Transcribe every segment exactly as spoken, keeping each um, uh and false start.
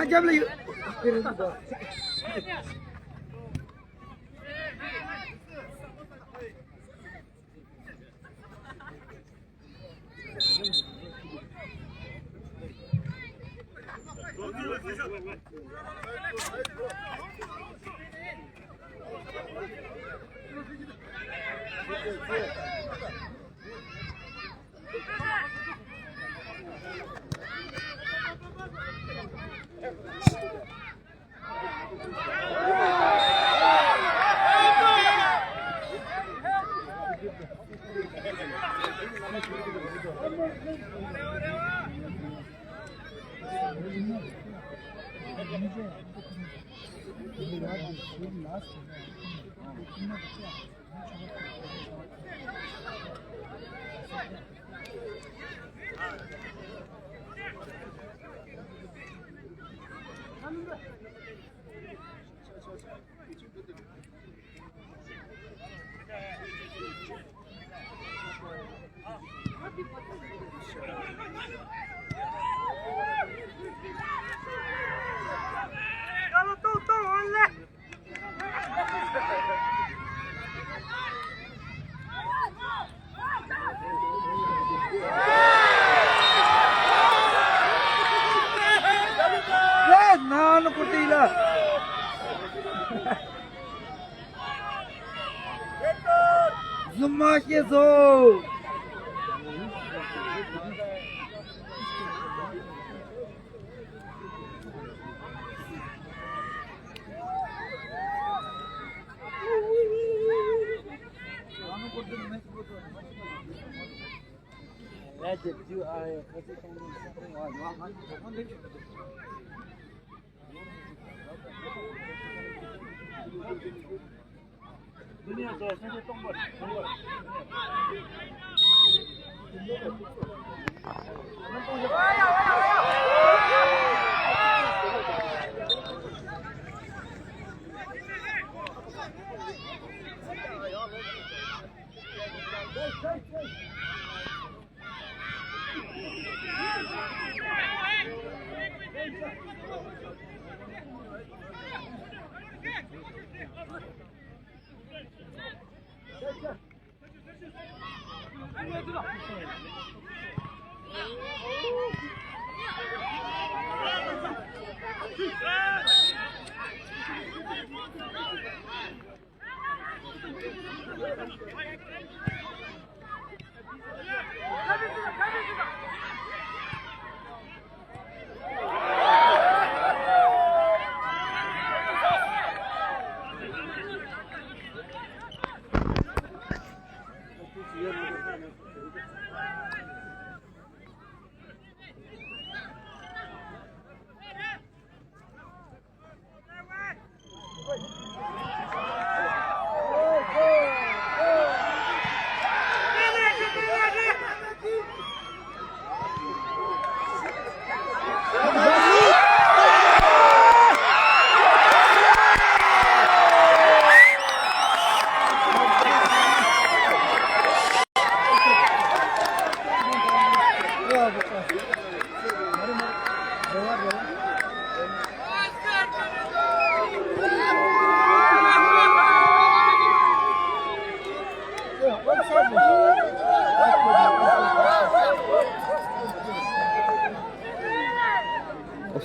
རྒྱབ་ལ་ཡོད། ནང་ལ་ཀུ་ཏི་ལ། རྫུན་མ་བཤད་སོང་།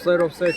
Offside, offside.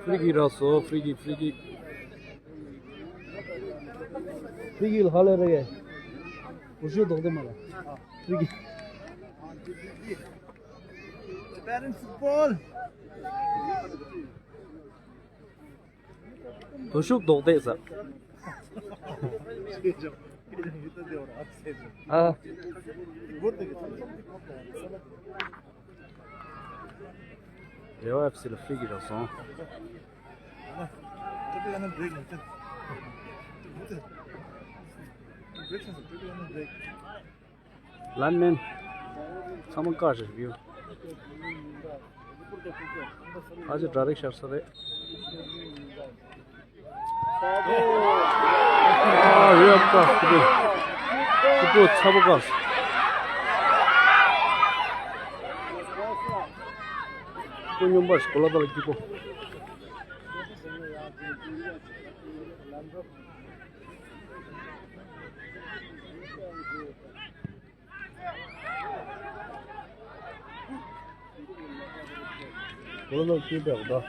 Free kick རག་སོང་། Free kick, free kick. Free kick ལ་ཧ་ལས་རེད། འུ་ཤོད་རྡོག་རྡེག་མ་རེད། Free kick. Parents football. དོ་ཤུགས་རྡོག་རྡེག་ཟེར། ཨ། རེ་བ་ཨེཕ་སི་ལ་ཧྥི་གི་རག་སོང་། ལན་མེན། ཚང་མ་བཀག་བཞག་གི་ཡོད། ཨ་ཅེ་ཌའི་རེག་ཤར་ས་རེད། ཨ་རེད་ཨ་བཀག་སྐྱིད་པོ། སྐྱིད་པོ་ཚ་པོ་བཀག་སྐྱིད་པོ་སྙོམས་པར་གོ་ལ་བལྟ་ལ་སྐྱིད་པོ། གོ་ལ་ལོག་ཅིག་བལྟ་དགོས་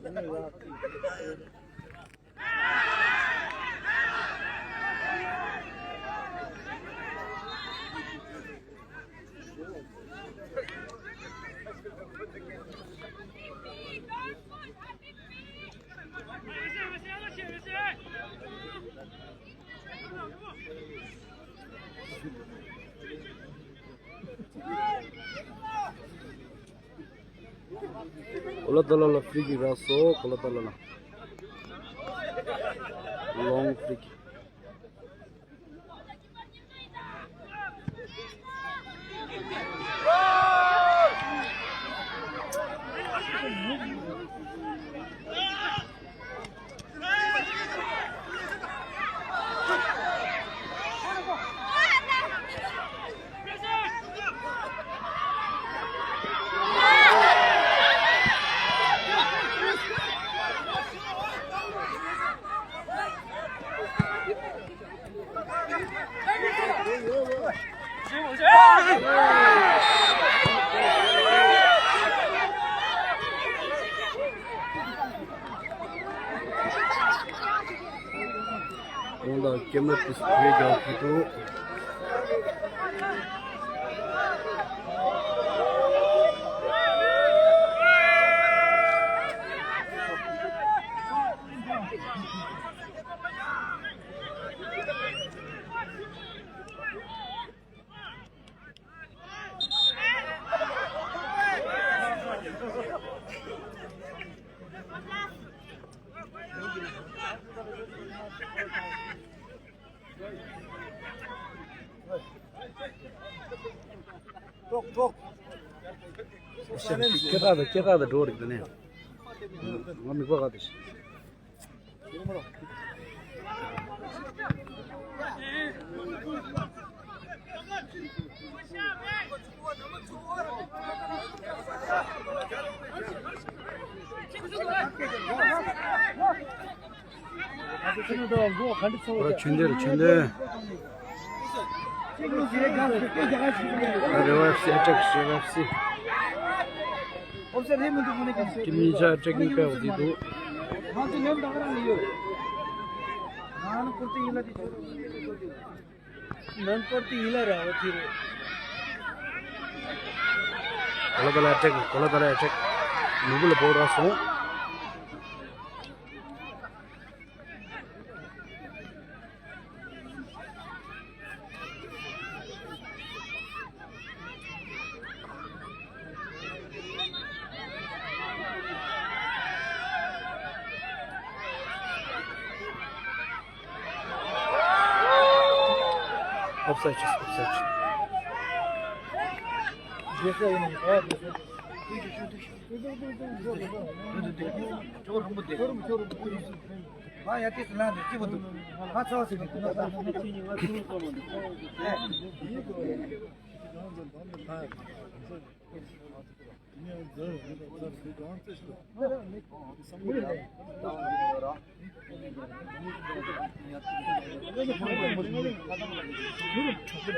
ད། གོ་ལ་ཏ་ལ་ལ་ཧྥི་རི་ཀིག་རག་སོང་། གོ་ལ་ཏ་ལ་ལ། ལོང་ཧྥི་རི་ཀིག། ཡོངས་ལ་ཀེ་མ་ཏིས་བོད་རྒྱལ་ཁབ་ཏུ། ཀེ་ཀ་དང་ཀེ་ཀ་དང་འགྲོ་རིགས་དེ་ནས་ང་མི་གོ་ག་དེ་ཞིག་ཁོ་ར་ཆུན་དེར་ཆུན་དེ། རེ་བ་ཨེཕ་སི་ཨེ་ཊེག་རེ་བ་ཨེཕ་སི། ཊིམ་གཉིས་ཆ་ཨེ་ཊེག་གཉིས་པའི་འོག་ཏུ་འདུག་ནང་པར་ཏི་ཡིན་ལ་ར་འོ་ཐི་རུ། གོ་ལ་ད་ལ་ཨེ་ཊེག་གོ་ལ་ད་ལ་ཨེ་ཊེག་ནུ་བུ་ལ་བོ་ར་སོང་། ཨོབ་སའིཌ་ཆགས། ཨོབ་སའིཌ་ཆགས།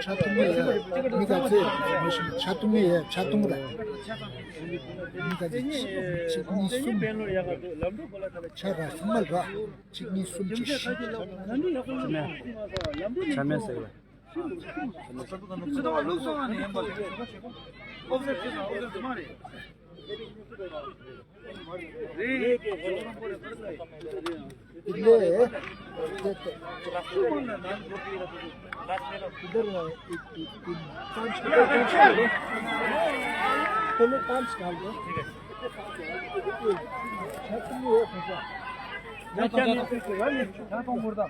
ཆ་ཐུང་མ་ཡ། མི་ག་ཚོད་མ་ཤི་ཆ་ཐུང་མ་ཡ། ཆ་ཐུང་ར། མི་ག་ཚོད་གཅིག་གཉིས་གསུམ། ཆ་ར་སུམ་མ་ར། གཅིག་གཉིས་གསུམ་བཅུ་བཞི། ཆ་མེད་ཟེར་བ། इधर, इधर, इधर, इधर, पाँच, पहले पाँच डाल दो। ठीक है। छत नहीं है, फंसा। यहाँ तो, यहाँ तो मुर्दा।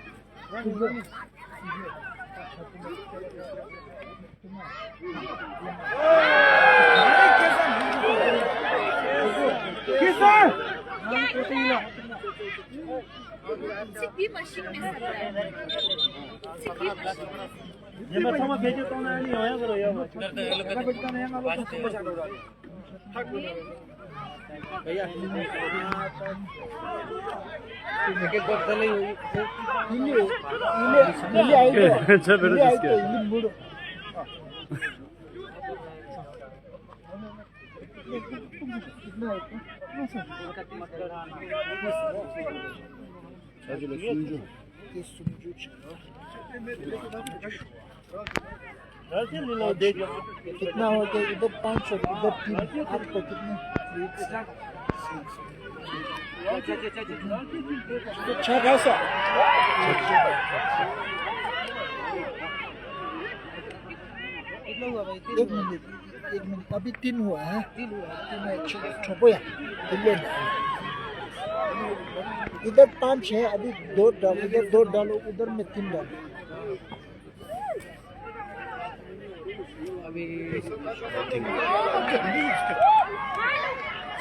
ཚིག་འདི་མ་ཤེས་མེད་ས་རེད། ཚིག་འདི་མ་ཤེས་མེད་ས་རེད། ཉི་མ་ཚང་མ་བེད་སྤྱོད་གཏོང་ན་ནི་ཡོང་ཡག་རོ་ཡོད་མ་ཆོག कितना हो गया? इधर पाँच और इधर तीन, आपको कितने? छह खासा। एक मिनट, एक मिनट, अभी तीन हुआ है। तीन हुआ है। तीन है, छो-, छोपो या। तीन लेना है। इधर पाँच है, अभी दो डाल, इधर दो डालो, उधर में तीन डालो। अभी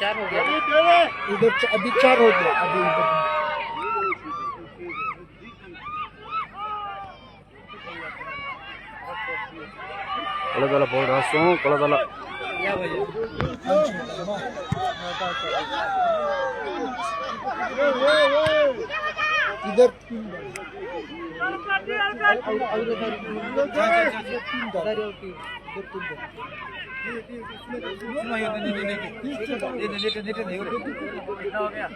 चार हो गया। इधर च-, अभी चार हो गया, अभी इधर। कोला दाला बोल रहा हूँ, कोला दाला। इधर तीन बार। इधर तीन बार। कितना हो गया?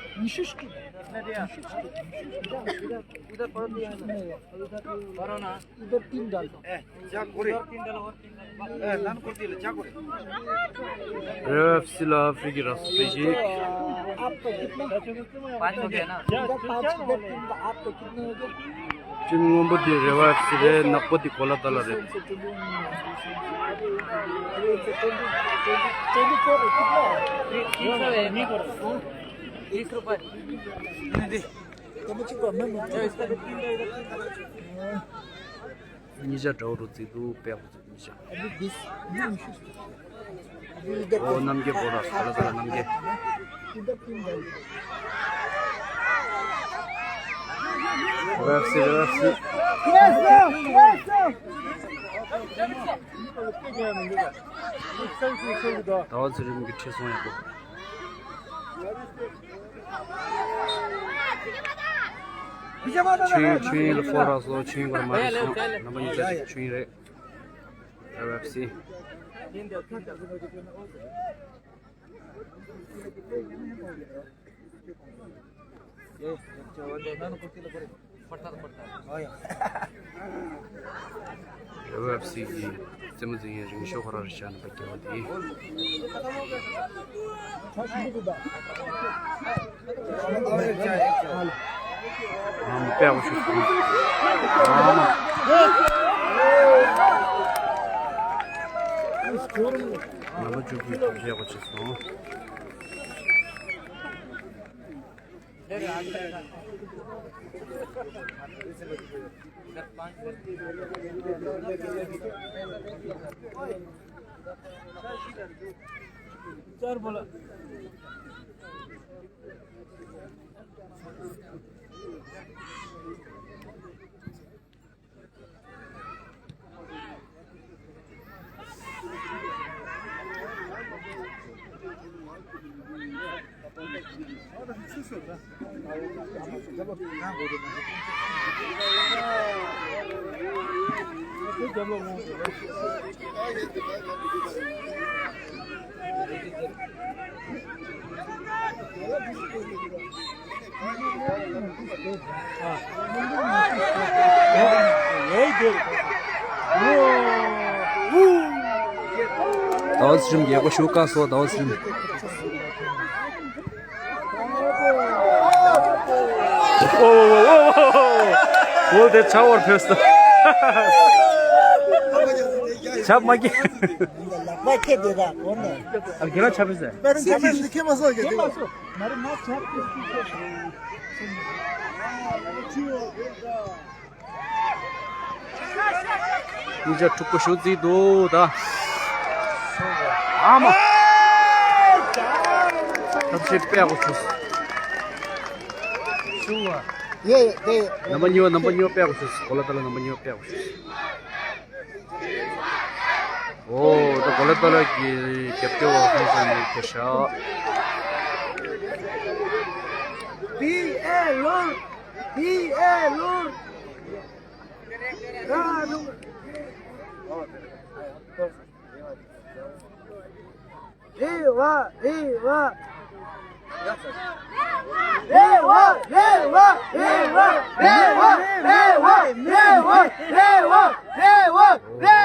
इधर तीन डाल दो। ए, जा, गोरे। ए, नान कुर्ती ले, जा, गोरे। एफ सी ला फ्री की रस फ्री की। आपका कितना? पाँच हो गया ना? इधर पाँच, इधर तीन का, आपका कितना हो गया? ཅིམ་སྔོན་པོ་འདི་རེ་བ་ཟེར་རེད། ནག་པོ་འདི་གོ་ལ་ཏ་ལ་རེད། तीस रुपए। གཉིས་ཆ་འདྲ་བོ་རུ་བརྩིས་འདུག་དཔེ་ཡག་པོ་བརྩིས་གཉིས་ཆ། ཨོ་རྣམ་རྒྱལ་བོ་ར་ས་ལ་ས་ལ་རྣམ་རྒྱལ། རབ་སི་རབ་སི། ཟླ་བ་ཚེ་རིང་གི་ཁྲིད་སོང་ཡག་པོ། ཆོས་ཆོས་ལ་ཕོ་ར་སོ་ཆོས་གོར་མ་རེད་སོང་། རྣམ་པ་གཉིས་ཆ་ཞིག་ཆོས་རེད། ཨེཕ་སི། ཨེཕ་སི་གི་རྩེད་མོ་འཛིན་མཁན་རིང་ཤོས་ཁོ་རང་རེད་ཤག་ནི་པ་རྒྱལ་བ་དེ། ཨམ་པེ་ཨོ་ཤུ་སུ། ཨམ། ནམ་བཅུ་གི་ཐབས་ཤེས་གོ་ཆེ་སོང་། ཟླ་བ་ཚེ་རིང་རྒྱལ་པོ་ཞུ་བཀའ་སོགས། ཟླ་བ་ཚེ་རིང་། ཨོ་ཨོ་ཨོ་ཨོ། འོ་དེ་ཆ་བར་ཕེབས་སོང་། ཆབ་མ་གི། ལག་པ་ཁྱེར་དེ་ར་གོ་ནས། ཨ་རྒན་ལགས་ཆབ་ཕེབས་སོང་། པད་རིང་ཆབ་ཕེབས་སོང་། ཁྱེད་མ་སོང་རྒན། ཁྱེད་མ་སོང་། མ་རེད་ང་ཆབ་ཕེབས་སོང་། གཉིས་ཆ་འཁྲུག་པོ་ཞུ་རྩིས་འདུག་ད། ཨ་མ། ཐབས་ཤེས་དཔེ་ཡག་པོ་བྱུང་སོང་། ཡེ་ཡེ། རྣམ་པ་གཉིས་པ་རྣམ་པ་གཉིས་པ་དཔེ་ཡག་པོ་བྱུང་སོང་། གོ་ལ་ཏ་ལ་རྣམ་པ་གཉིས་པ་དཔེ་ཡག་པོ་བྱུང་སོང་། ཨོ་ད་གོ་ལ་ཏ་ལ་གི་རྒྱབ་སྐྱོར་བ་ཁོང་ཚོ་ནས་ཁྱེར་ཤག་བི་ཨེ་ལོར། བི་ཨེ་ལོར། རེ་བ། རེ་བ། རེ་བ། རེ་བ། རེ་བ། རེ་བ། རེ་བ། རེ་བ། རེ་བ། རེ་བ། རེ་བ། རེ་བ། རེ་བ། རེ་བ། རེ་བ། རེ་བ། རེ་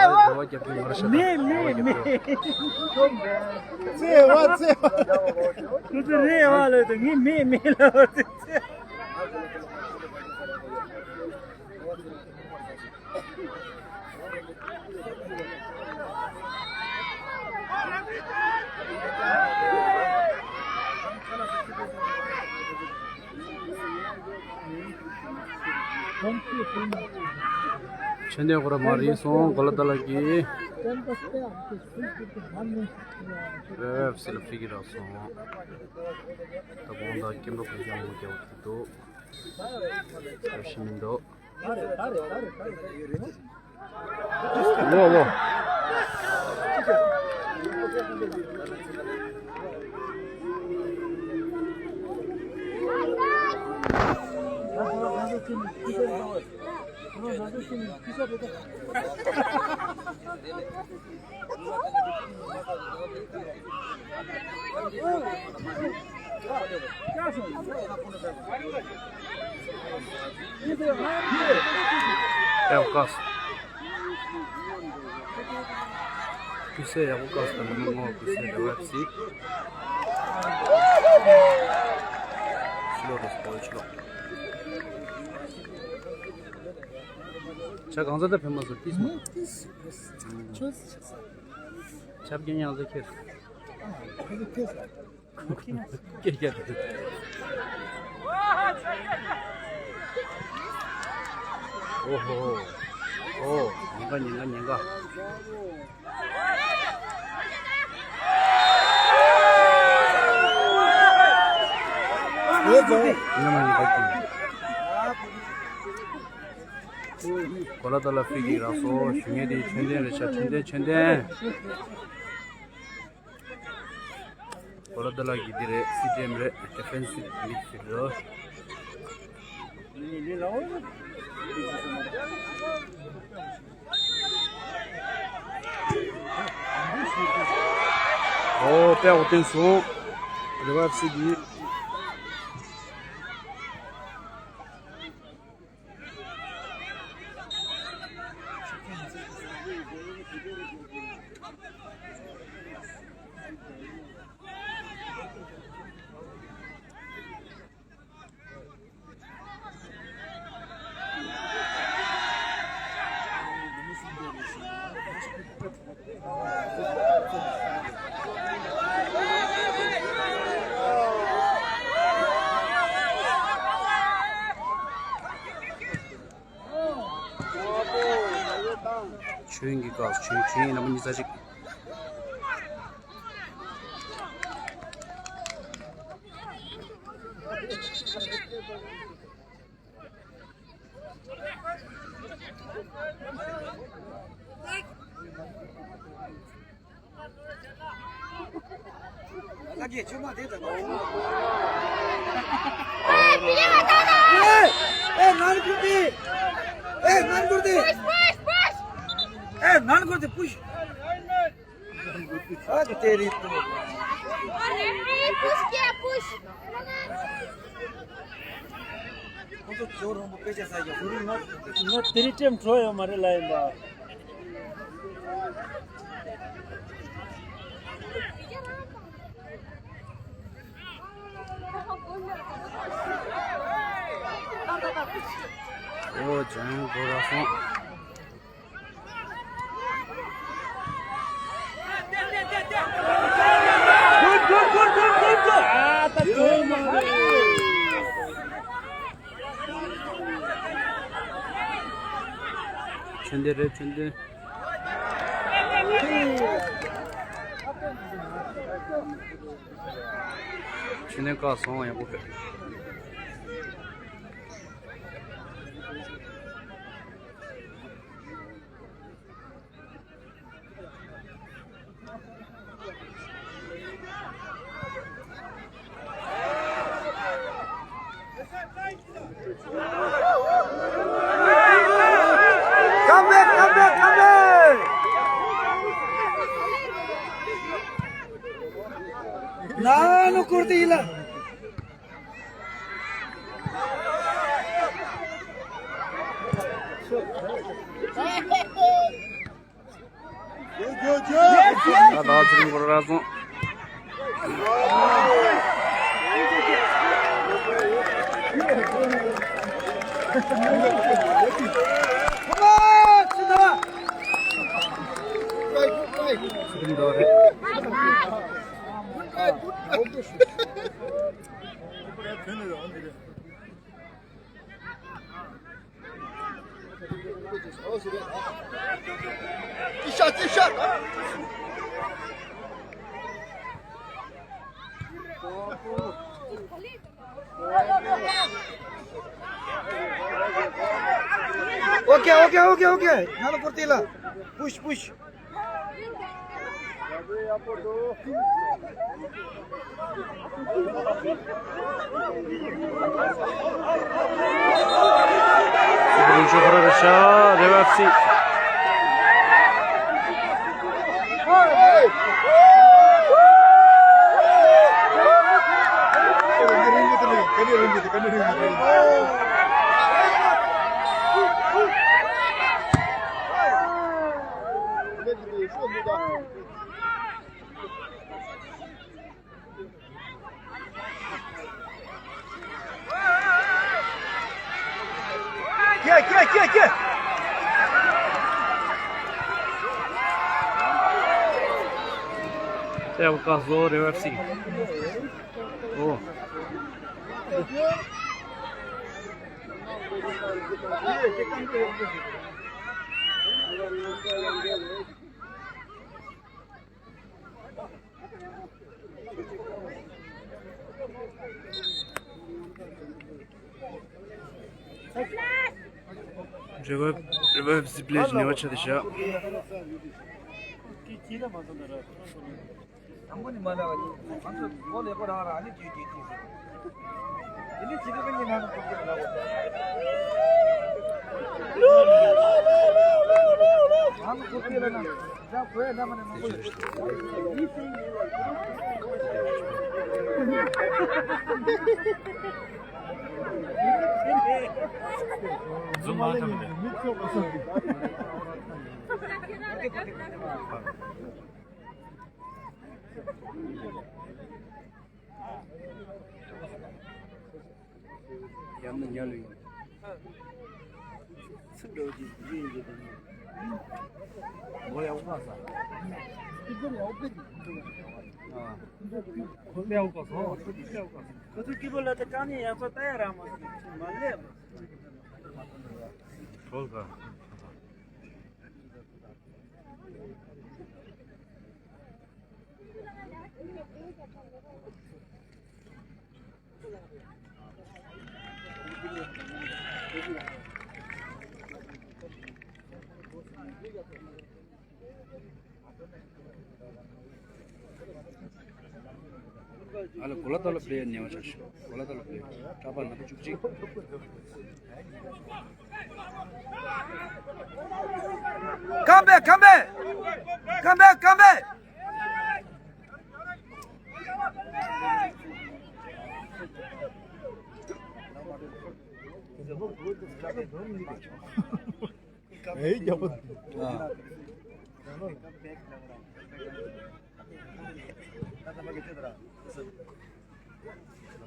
བ། མེ། མེ། མེ། བརྩེ་བ། བརྩེ་བ། ཁོ་ཚོ་རེ་བ་ལབ་དུས་ངས་མེ་མེ་ལབ་པ་རེད། ཆོས་འདོན་ཁོ་ར་མ་རིང་སོང་། གོ་ལ་ཏ་ལ་གི། ཨེཕ་སི་ལ་ཕི་གི་རག་སོང་། ད་གོང་ད་སྐྱེམས་པ་གོང་ཀྱང་མོ་རྒྱག་གི་འདུག་ཞིམ་མི་འདུག་ལོ་ལོ། ཡག་པོ་བཀག་སོང་། ཀུན་གསལ་ཡག་པོ་བཀག་སོང་། མི་ངོ་ཀུན་གསལ་རེ་བ་སི། ཕྱི་ལོགས་རེད་སོང་། ཕྱི་ལོགས། ཇ་གང་ཚ་ད་ཕེབས་མ་སོང་། ཏིས་མ། ཆབ་རྒྱན་ཡང་ཚ་ཁྱེར། ཀྱེ་ཀྱེ། ཨོ་ཧོ་ཧོ། ཨོ། ཉེན་ཁ་ཉེན་ཁ་ཉེན་ཁ། ཉེན་ཁ་ཉེན་ཁ་ཅིག། གོ་ལ་ཏ་ལ་ཧྥི་རི་ཀིག་རག་སོང་། ཞུ་མཁན་དེ་ཆོས་ལྡན་རེད་ཤག་ཆོས་ལྡན་ཆོས་ལྡན། གོ་ལ་ཏ་ལ་གི་འདི་རེད། སི་ཌི་ཨེམ་རེད། ཌི་ཕེན་སིབ་མིཌ་ཕིལ་ཌར། ཨོ། དཔེ་ཡག་པོ་བསྟན་སོང་། རེ་བ་ཨེཕ་སི་གིས། ཆོས་དབྱིངས་ཀྱི་བཀག་ཆོས་ཆོས་དབྱིངས་རྣམ་པ་གཉིས་རྩ་གཅིག། ཨེ། ཨེ། ནང་ཁུར་ཏེ། ཨེ། ནང་ཁུར་ཏེ། ཨེ། ནང་ཁུར་ཏེ། Push. ཨ་ཀྱེ་རེད་དོ། Push, yeah, push. ཁོ་ཚོ་ཇོ་རོང་པོ་དཔེ་ཆ་ཟ་རྒྱུ་ཟུར་ང་ང་དེ་རིང་ཊེམ་འགྲོ་ཡོད་མ་རེད་ལབ་ཡིན་པ། ཨོ། ཇོན་གོ་ར་སོང་། ཆོས་ལྡན་རེད། ཆོས་ལྡན། ཆོས་ལྡན་བཀག་སོང་། ཡག་པོ་བྱས། Come back, come back, come back! ནང་ལ་བསྐུར་ཏེ་ཡིན་ལ། ད་ད་ཚིག་འགོར་ར་སོང་། ཚིག་འགོར་རེད། Okay, okay, okay, okay. ནང་ལ་བསྐུར་ཏེ་ལ། Push, push. ཆོས་འཁོར་རེ་ཤ་རེ་བ་སི། ཀྱེ་ཀྱེ་ཀྱེ་ཀྱེ། ཏེ་བ་ཀ་ཟོ་རེ་བ་སི། ཨོ། རེ་བ་རེ་བ་སི་པི་ལེ་ནེ་བ་ཆ་དེ་ཤ། དང་པོ་ནི་མ་ལ་བ་ནི་ང་ཚོ་མགོ་ལེགས་པོ་རང་རང་ནི་དུས་ཀྱི་དུས་སུ། དེ་ནི་ཇི་ལྟར་ཉིན་ནང་དུ་ཁུར་ལ་བ། ནང་དུ་ཁུར་ལ་ན་ཇ་གོས་ན་མ་ནི་མང་པོ་ཡོད། ཛུམ་མ་ཐམ་ནས། ཡང་ན་ཉལ་ལུས་ཡིན། ཚིག་འདྲ་བོ་ཅིག་འདི་ཡིན་གྱི་དང་། མོ་ཡག་པོ་ས། ཨ། ཁོ་ལེའུ་ག་སོ། ཁོ་ཚོ་སྐྱིད་པོ་ལ་དེ་གང་ནས་ཡག་པོ་ལྟ་ཡ་རག་མ་སོང་། མ་ལེབ། ཁོལ་ག་ཨ་ལ་གོ་ལ་ཏ་ལ་པི་ལེ་ཡར་ཉེ་བ་ཆགས་ཤིང་། གོ་ལ་ཏ་ལ་པི་ལེ་ཡར་གྲྭ་པ་ནང་བཅུ་གཅིག་ཁམ་པེ་ཁམ་པེ། ཁམ་པེ་ཁམ་པེ། ཨེ་རྒྱག་པ།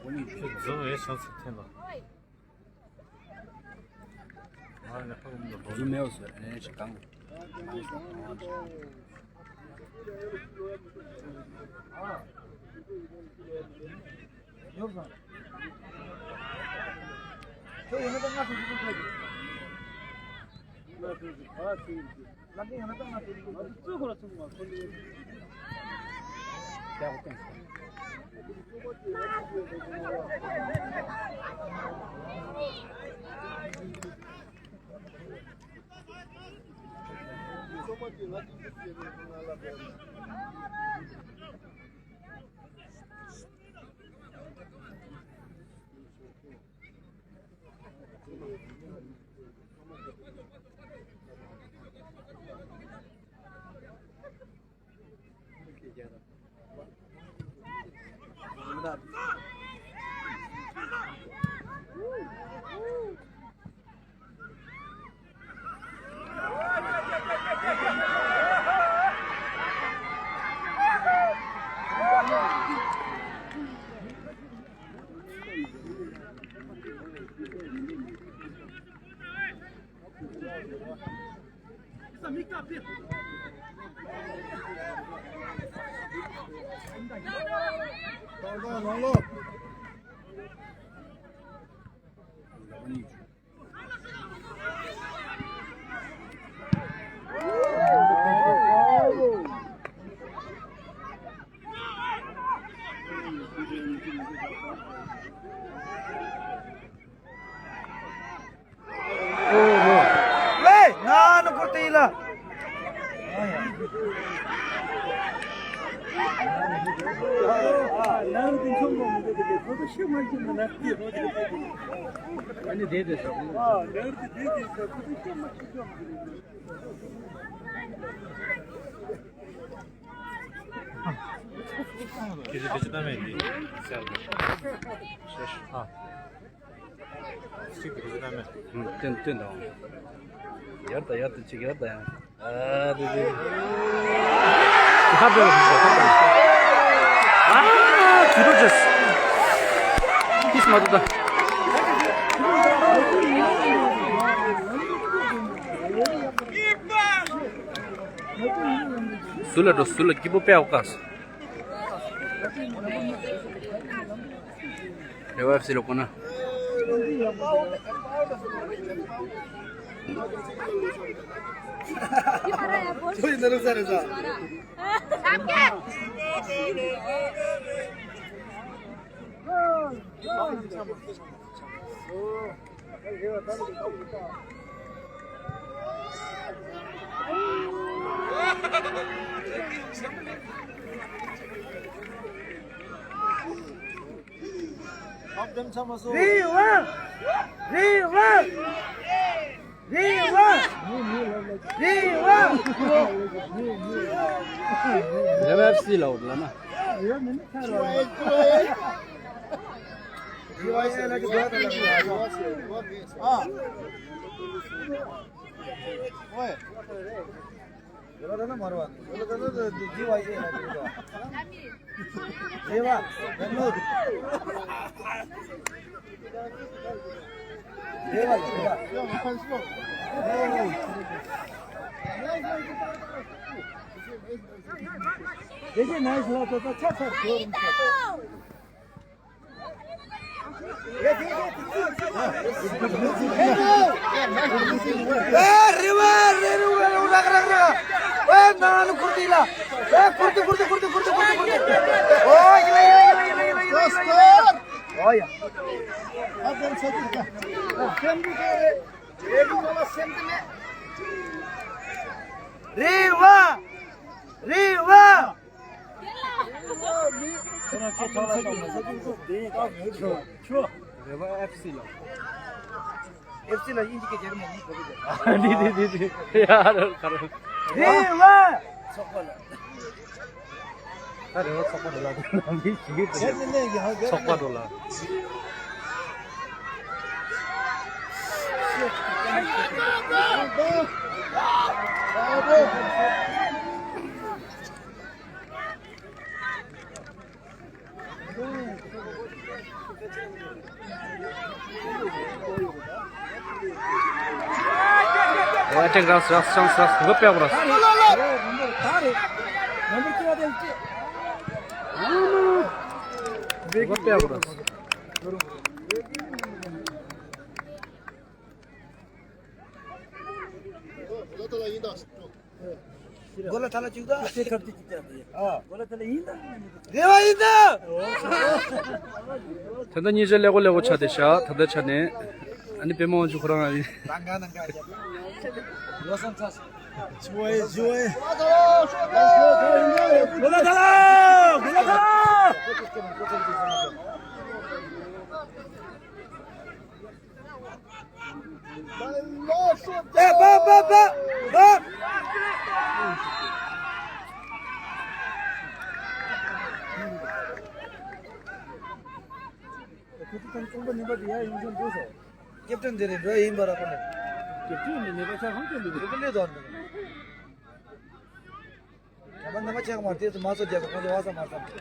ཨ། ཁྱོད་འཛུམ་ཨེ་བྱང་སེ་འཐེན་ལ། འཛུམ་མེད་པ་ཟེར་ཨེ་ཞིག་གང་། ཡོད་ཟེར། ཁྱོད་ཡོད་ན་ད་ང་ཚོ་ཚོ་ཚོ་ཚོ། ང་ཚོ་ཚོ་ག་ཚོ་ཡིན་ཚོ། ང་ཚོ་ཚོ་ཁོ་ར་ཚོ་མ་ཁོ་ལེ། ཡག་པོ་བསྟན་སོང་། ཝེ། ང་ནི་ཁོ་དེ་ཡིན་ལ། ནང་དུ་མཆོང་མོ་མི་འདུག་གི་ཁོ་ཚོ་ཤི་མ་ཤི་ནི་ན། ཨ་ནི་དེ་དེ་ཤོག་ཁྱེད་ཚོ་ཁྱེད་ཚོ་གཏམ་མེད་འདི་ཟེར། ཨ། གཅིག་གིས་རུ་ཟ་མེད། ཏན་ཏན་དང་། ཡར་དང་ཡར་དང་གཅིག་ཡར་དང་ཡར། ཨ་དེ་དེ། ཧ་པེ་ཧ་པེ། ཨ་དུ་རུ་ཇེས། ཏིས་མ་དུ་ད། སུ་ལ་འགྲོ་སུ་ལ་སྐྱིད་པོ་དཔེ་ཨོ་ཀ་སོ། རེ་བ་ཨེཕ་སི་ལ་གོ་ན། ཁོ་ཡི་ནང་ས་རེད་ས། རེ་བ། རེ་བ། རེ་བ། རེ་བ། རེ་བ་ཨེཕ་སི་ལ་འོ་ལ་ན། རེ་བ། རེ་བ། རེ་བ་ཨེཕ་སི་ལ། ཨེཕ་སི་ལ་ཨིན་ཇི་སྐད་རྒྱག་མ་ཡིན་གོ་གི། འདི་འདི་འདི་འདི། ཡ་ར་ག་ར། རེ་བ། ཚོགས་པ་ལ། ད་རེ་བ་ཚོགས་པ་ལ་འདི་ཞིག་གི་ཚོགས་པ་འགྲོ་ལ། ཨོ་ཨེ་ཊེག་རགས་རགས་ཆང་རགས་གོ་པས་རགས། གོ་པས་རགས། གོ་ལ་ཐ་ལ་བཅུག་ད། ཨ། གོ་ལ་ཐ་ལ་ཡིན་ད། རེ་བ་ཡིན་ད། ད་ལྟ་གཉིས་ཆ་ཀླད་ཀོར་ཀླད་ཀོར་ཆགས་བསྡད་ཤག་ད་ལྟ་ཆ་ནས། ཨ་ནི་པད་མ་དབང་ཕྱུག་ཁོ་རང་ཡིན། རང་ག་ནང་ག་རྒྱབ། ལོ་སམ་ཚ། ཇུ་ཝེ་ཇུ་ཝེ། གོ་ལ་ཐ་ལ། གོ་ལ་ཐ་ལ། ཨེ་བ་བ་བ་བ། ཁོ་ཚོ་ཚང་ཚོང་པ་ནི་པ་དེ་ཡར་ཡོང་བཞིན་འདུག་ཟེར། ཀེབ་ཏན་དེ་རེད་འགྲོ་ཡིན་པ་ར་ཁོ་ནི། ཀེབ་ཏན་ནི་ནི་པ་ཆ་ཧང་ཀེ་ལི་རེད། ཁོ་ལེ་དོ་ནི། ད་ནི་པ་ཆ་ག་མ་དེ་ཚོ་མ་སོ་རྒྱག་ག་ཁོ་ཚོ་བ་ས་མ་ས།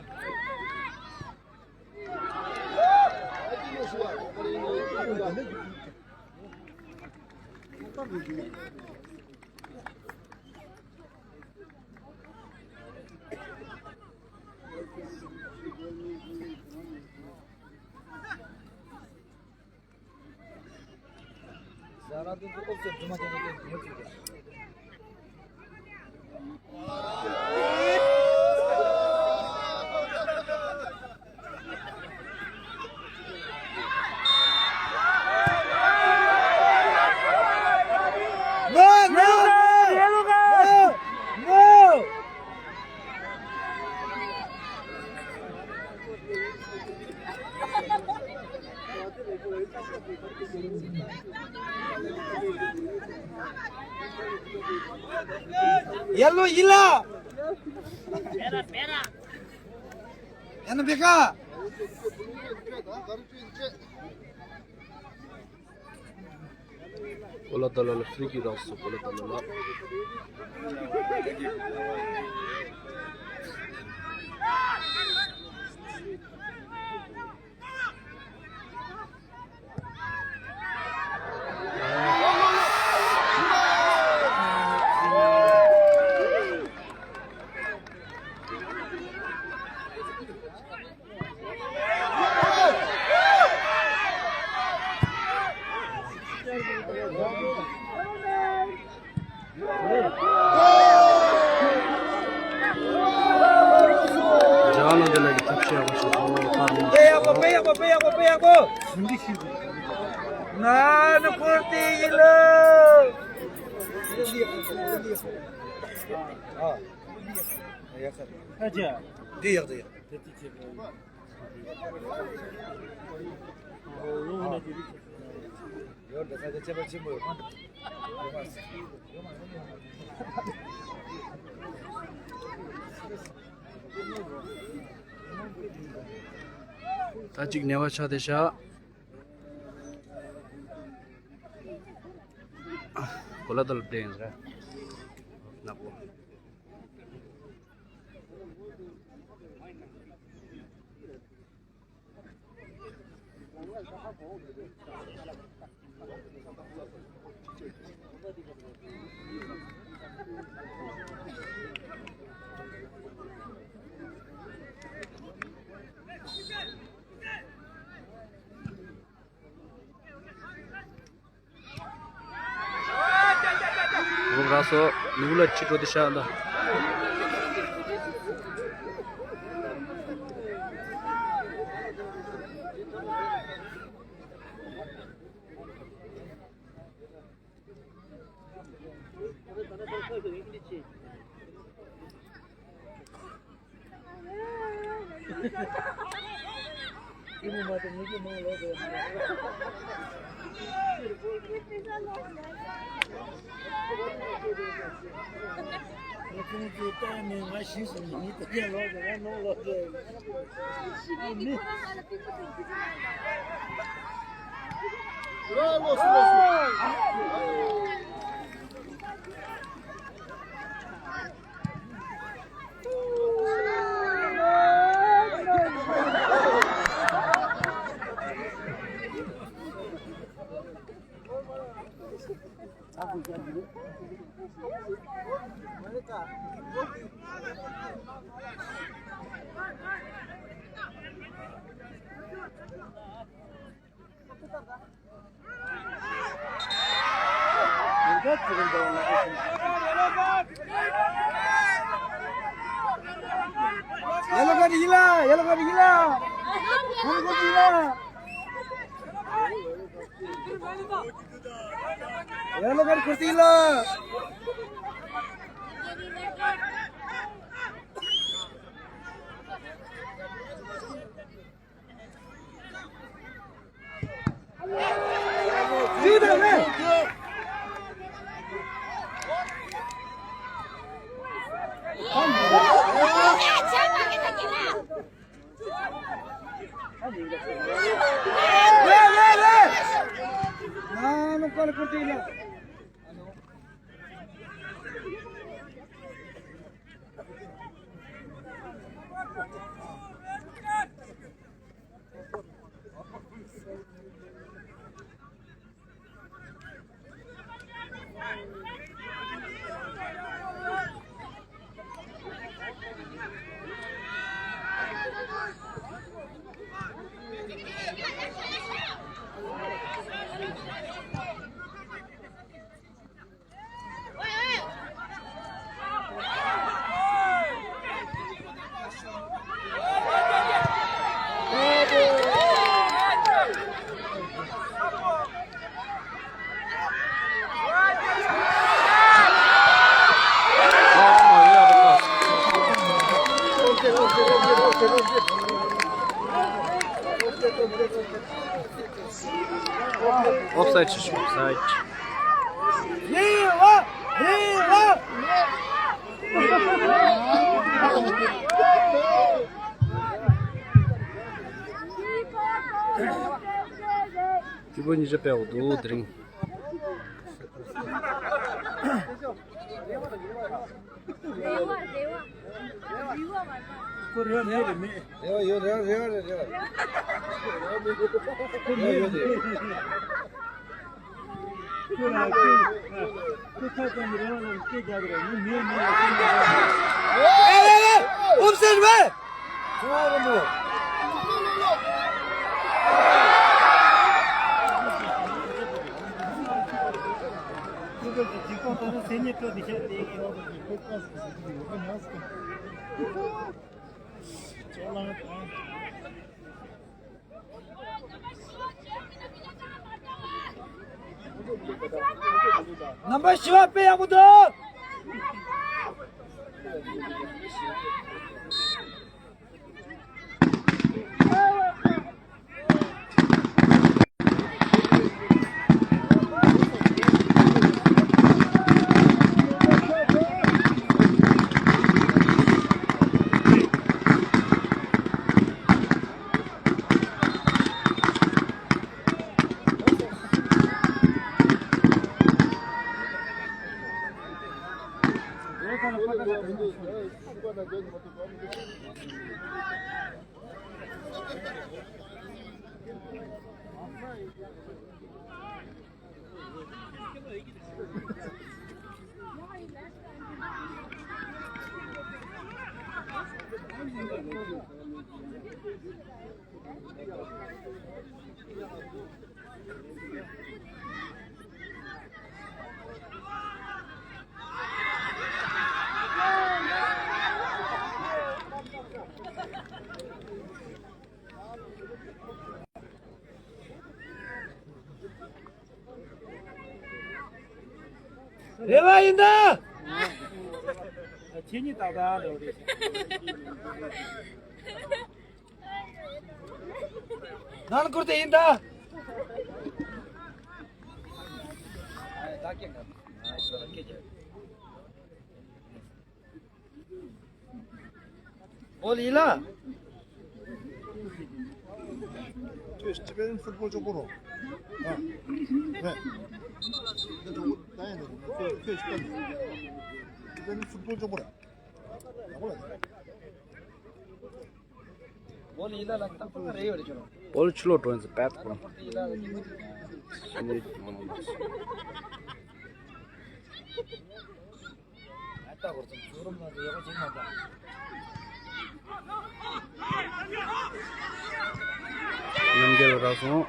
No, no, no, no, no. ཡ་ལོ་ཡིན་ལ། ཡ་ན་བེ་ཀ། གོ་ལ་ད་ལ་ལ་ཧྥི་རི་ཀིག་རག་སོང་། གོ་ལ་ད་ལ་ལ། རྒྱ་གར་ལ་འདི་ལ་གི་ཐབས་ཤེས་ཡག་པོ་བྱེད་དགོས། དཔེ་ཡག་པོ། དཔེ་ཡག་པོ། དཔེ་ཡག་པོ། དཔེ་ཡག་པོ། ང་ནི་འཁོར་དེ་ཡིན་ལ། ཨ། ཡག་ག་འདི་ཡག་འདི་ཡག་དེ་དེ་ཆེ་གི། ཡོད་འདི་ས་ཆ་ཁྱད་པར་ཆེན་པོ་ཡོད། ད་ཅིག་ཉེ་བ་ཆ་དེ་ཤ། གོ་ལ་དལ་བདེ་ཡིན་རེད། ནག་པོ། ངོ་ར་སོ་ནུ་ལ་ཅི་ཏྲོ་དི་ཤ་ད། Yellow card ཡིན་ལ། Yellow card ཡིན་ལ། Yellow card ཡིན་ལ། Yellow card ཁུར་ཏི་ལ། ཨོབ་སའིད་ཞིག་ཨོབ་སའིད། སྐྱིད་པོ་ཉིན་ཞག་པའི་འོག་ཏུ་དེ་རིང་། ཁོ་རེ་བ་མེད་རེད་མེད། རེ་བ་ཡོད་རེ་བ་རེ་བ་རེ་བ། ཁོ་མེད་རེད་མེད། ཁོ་ལ་ཁོ་ཁོ་ཐག་ཙམ་རེ་བ་ལ་སྐད་རྒྱག་གི་རེད་མི་མེད་མེད་ལ་སྐད་རྒྱག་གི་རེད། ཨོབ་སའིད་རེད། རྣམ་པ་བཞི་པ་དཔེ་ཡག་པོ་འདུག་རེ་བ་ཡིན་ད། ཁྱེད་གཉིས་ཏག་ཏག་རེད། ནང་བསྐུར་དེ་ཡིན་ད། ཨོ་ལི་ལ། ཁྱོད་སྤྱི་པའི་ཕུཊ་བོལ་ཅོག་པོ་རོ། ཨ། ནས། འདི་གྲོགས་པོ་ད་ཡིན་འདུག་ཁྱོད་ཁྱོད་སྤྱི་པ་འདུག་སྤྱི་པའི་ཕུཊ་བོལ་ཅོག་པོ་རེད། ཡག་པོ་ལ། ཨོ་ལི་ལ་ལ་ཏག་ཏག་རེད་ཡོད་རེད་ཁྱོད་རང་། ཨོ་ལི་ཕྱི་ལོགས་འགྲོ་ཡིན་ཟེར་པད་ཁོ་རང་། ཕྱི་ནས་མ་ནང་འདུག་རྣམ་རྒྱལ་རག་སོང་།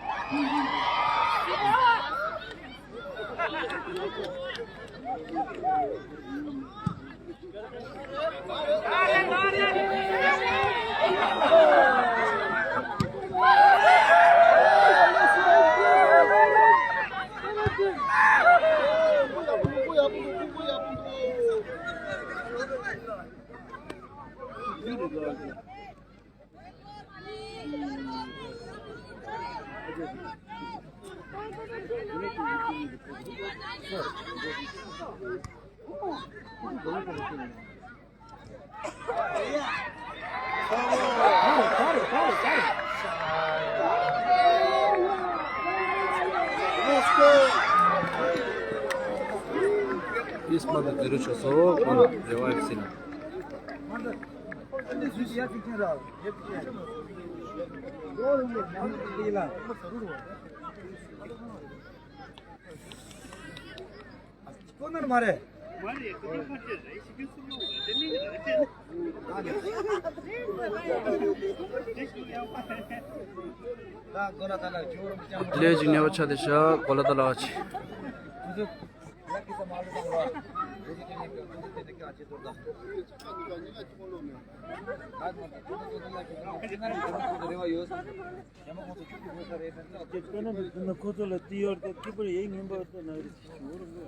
ཡིས་མ་དང་འཛི་རུ་ཆོ་སོ་ཁོང་རེ་བ་ཡོད་སྲིད་ན། ཁོ་ནར་མ་རེད། ལས་ཀྱི་ཉེ་བ་ཆ་དེ་ཤ་གོ་ལ་ད་ལ་བ་ཆེ། ཁོ་ཚོ་ལ་ཏི་ཡོར་དང་ཏི་པར་ཡེ་ངན་པ་དང་ན་རི་ཞུ་རུ་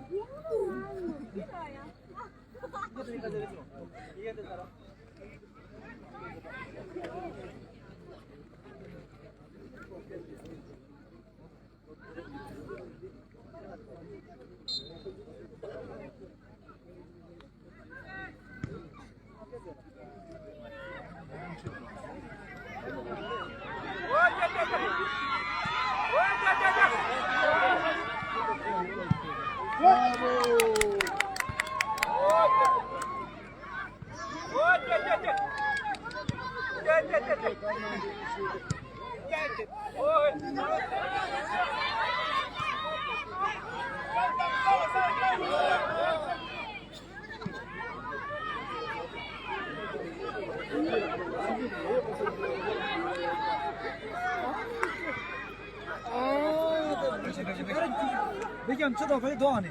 བོད་ཀྱང་ཆུ་དང་བོད་དོ་ཨ་ནི།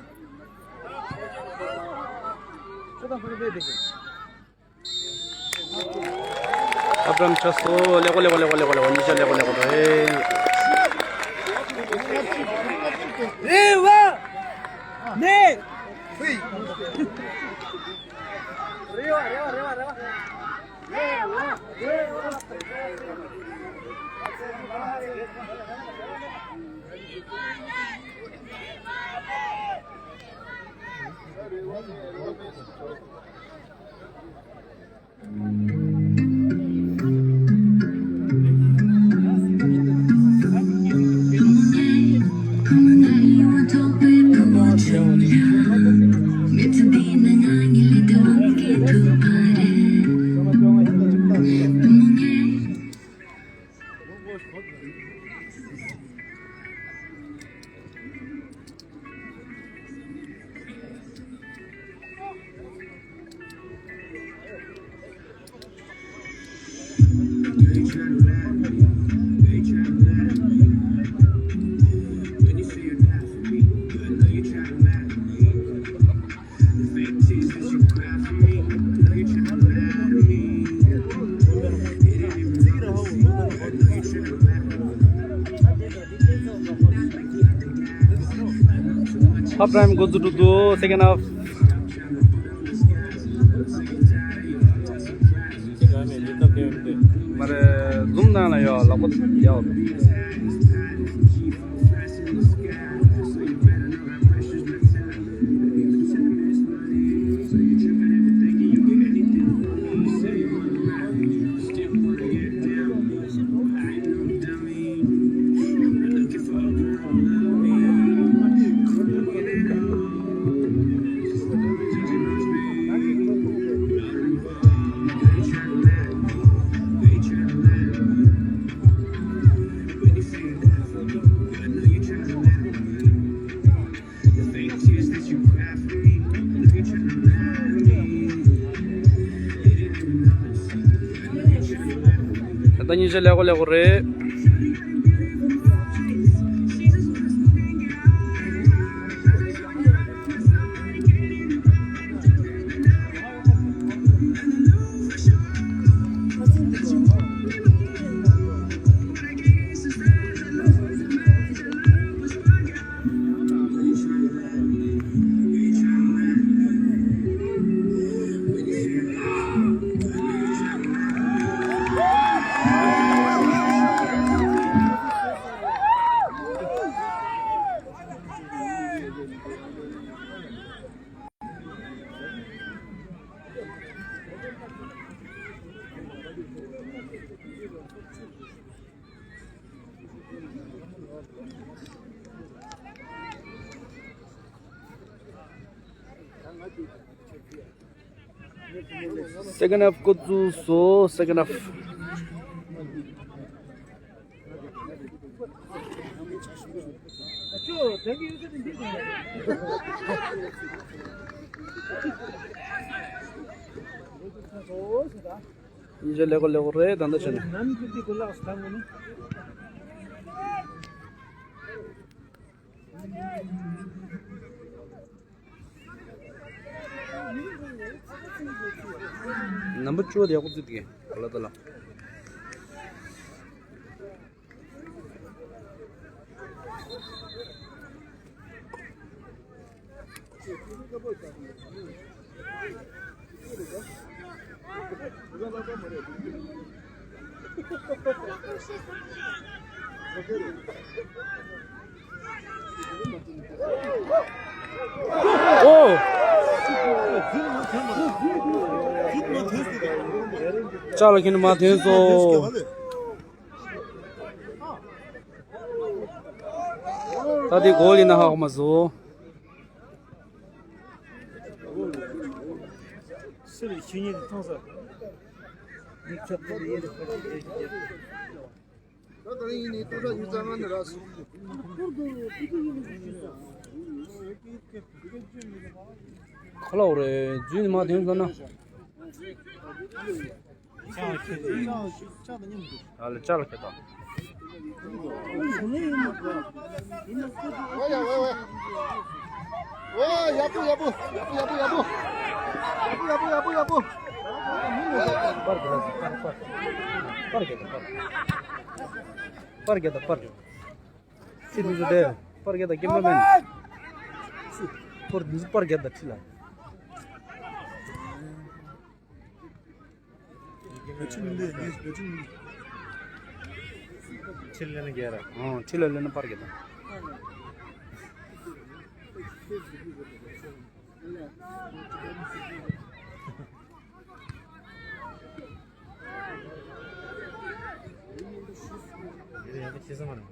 ཆུ་དང་བོད་བོད་དེ། ཨབ་རམ་ཆ་སོ་ལེགས་པོ་ལེགས་པོ་ལེགས་པོ་ལེགས་པོ་ཉིས་ཆ་ལེགས་པོ་ལེགས་པོ་རེད། རེ་བ་ནས། རེ་བ་རེ་བ་རེ་བ་རེ་བ། Half time འགོ་འཛུགས་འགྲོ་འདུག second half། མ་རེད། འཛུམ་ནང་ལ་ཡོད་ལག་པ་ཡོད། ད་ལྟ་ཉིན་ཤས་ལེགས་པོ་ལེགས་པོ་རེད། Second half འགོ་བཙུགས་སོ། Second half། ཉིན་ཤས་ལེགས་པོ་ལེགས་པོ་རེད། ད་ལྟ་བྱས་ན། ནམ་པ་བཅུ་པ་དེ་ཡག་པོ་བརྩིས་ཏེ་ག་ལ་ད་ལ། ཨོ། ཅག་ལ་ཁྱེད་མ་ཐོན་སོང་། ད་དེ་གོ་ལི་ན་ཧ་གོ་མ་སོང་། ཁ་ལོ་རེ་རྫུན་མ་དེང་ཟ་ན། ཨ་ལ་ཅག་ལ་ཁེ་དང་། ཨོ་ཡ་ཝེ་ཝེ། ཨོ་ཡག་པོ་ཡག་པོ་ཡག་པོ་ཡག་པོ་ཡག་པོ། ཡག་པོ་ཡག་པོ་ཡག་པོ། པར་རྒྱག་དང་པར། པར་རྒྱག་དང་པར། པར་རྒྱག་དང་པར། ཚེ་འདི་ཚོ་དེ་པར་རྒྱག་དང་ཀེམ་ར་མེན། ཚེ་པར་འདི་ཚོ་པར་རྒྱག་དང་ཁྲིད་ལ། བེད་སྤྱོད་མི་འདུག་ངས་བེད་སྤྱོད་མི་འདུག་ཁྲིད་ལེན་ན་རྒྱལ་ར། ཨང་ཁྲིད་ལ་ལེན་ན་པར་རྒྱག་དང་། ཡག་པོ་བྱེད་ས་མ་རེད།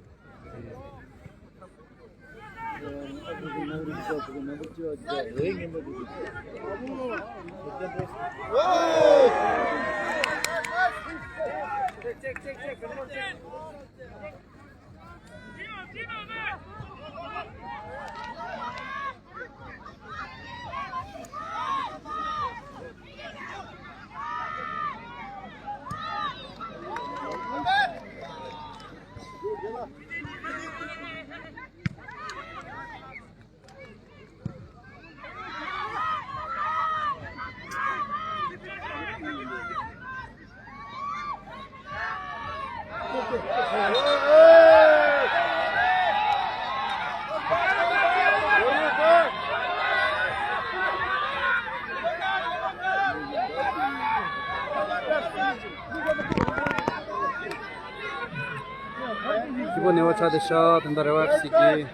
སྐྱིད་པོ་ནེ་བ་ཆ་དེ་ཤ་དེ་འདྲ་རེ་བ་ཞིག་གིས།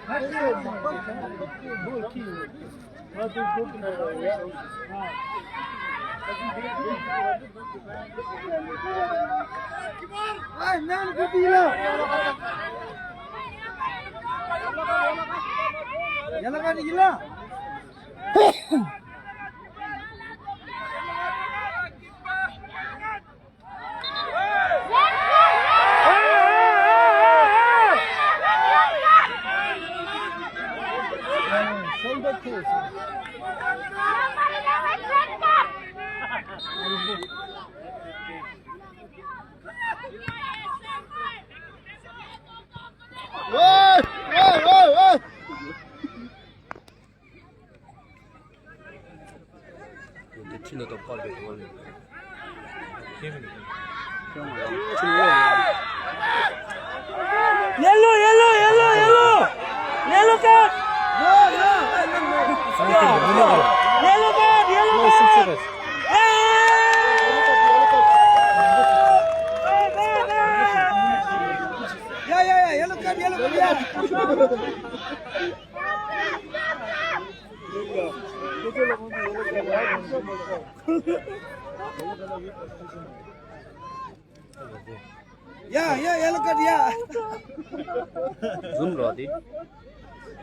འདི་ཁྲི་ལ་ཏོག་པར་གྱི་དོན་ལས། Yellow, yellow, yellow, yellow. Yellow card. Yellow card, yellow card. Yeah, yeah, yeah, yellow card, yellow card, yeah. ཡ་ཡ་ཡ་ལ་ཀ་ཡ། ཛུམ་རོ་དེ།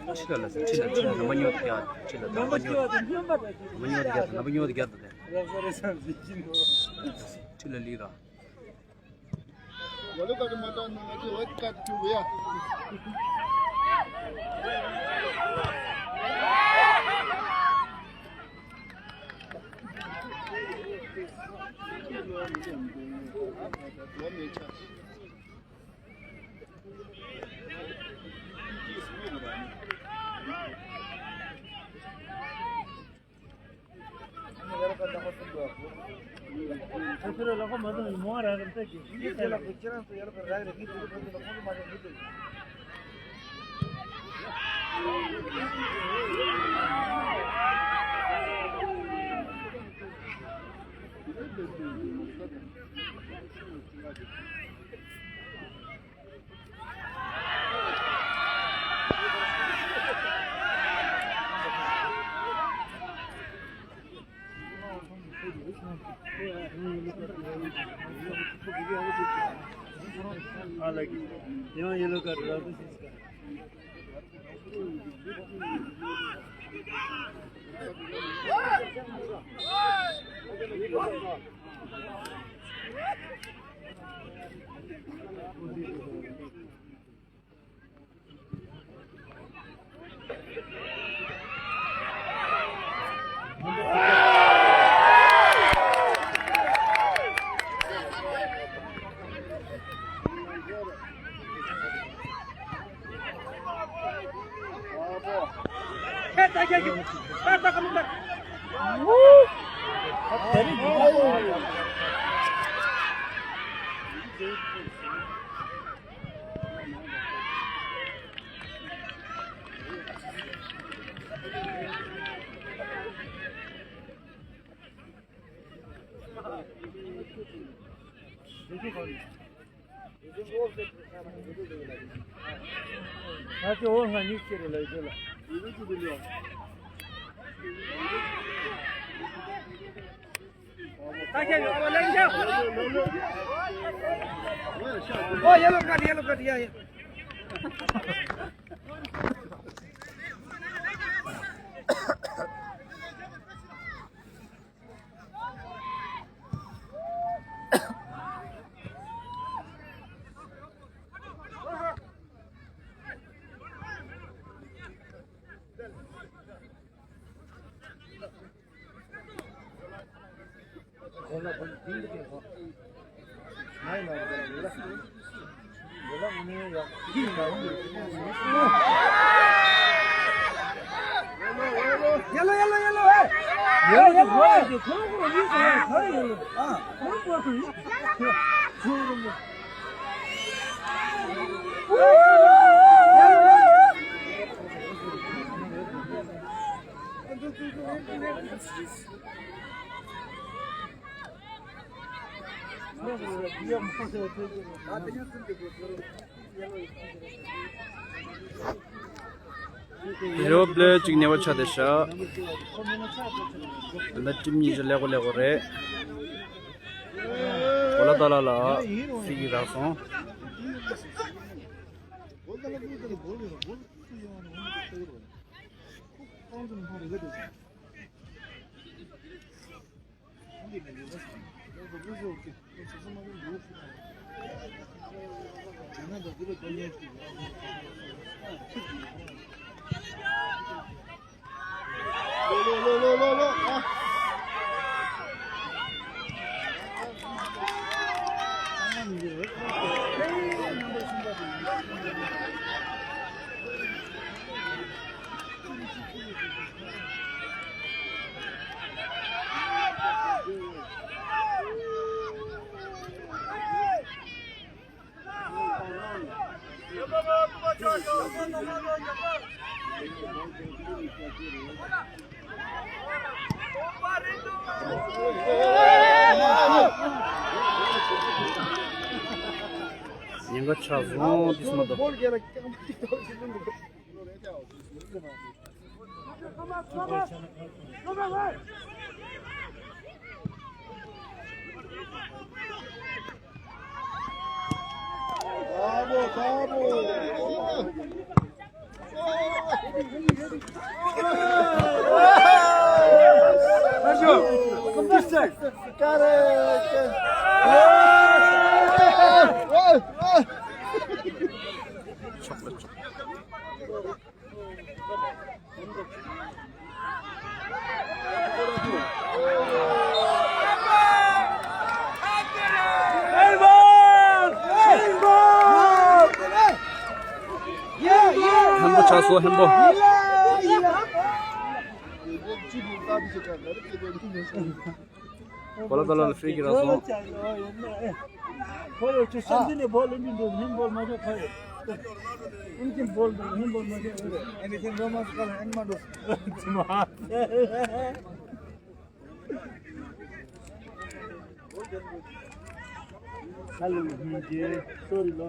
ཁྲི་ལ་ལ་ཟེར། ཁྲི་ལ་ཁྲི་ལ་ནམ་པ་ཉོ་དེ་ཡ། ཁྲི་ལ་ནམ་པ་ཉོ་དེ། ནམ་པ་ཉོ་དེ་རྒྱ་དང་། ནམ་པ་ཉོ་དེ་རྒྱ་དང་དེ། ཁྲི་ལ་ལི་ར། ཡ་ལ་ཀ་དེ་མ་ཏང་ནི་ང་ཚོ་འོད་ཀ་དེ་ཐུག་ཡ། Oh, yellow card, yellow card, yeah, yeah. Yellow, yellow, yellow, hey! Yellow, yellow, hey! Yellow, yellow, hey! Ah. རེད་བ། པླེ་ཡར་གཅིག་ནེ་བ་ཆགས་བསྡད་ཤག་འདི་འདྲ་ཊིམ་གཉིས་ཀྱི་ཀླད་ཀོར་ཀླད་ཀོར་རེད། གོ་ལ་ཏཱ་ལ་ལ་ཧྥི་རི་ཀིག་རག་སོང་། ཉེན་ཁ་ཆགས་སོང་། དུས་མ་གཏོགས། ཧན་པོ་ཆགས་སོང་། ཧན་པོ། གོ་ལ་ཏཱ་ལ་ལ་ཧྥི་རི་ཀིག་རག་སོང་། ཁོ་ཡོད་ཆུ་ཤམ་འདི་ནས་བོལ་ལེན་གྱི་འདུག་ཧིན་བོལ་མ་ཤོག་ཁོ་ཡོད། ཨིན་ཅིན་བོལ་འདུག་ཧིན་བོལ་མ་ཤོག་ཨིན་རེད། ཨེ་ནི་ཐིང་རོ་མ་སི་ཀ་ལ་ཨེན་མ་འགྲོ། ཧ་ལོ་ཧིན་ཇེ། སོ་རི་ལོ།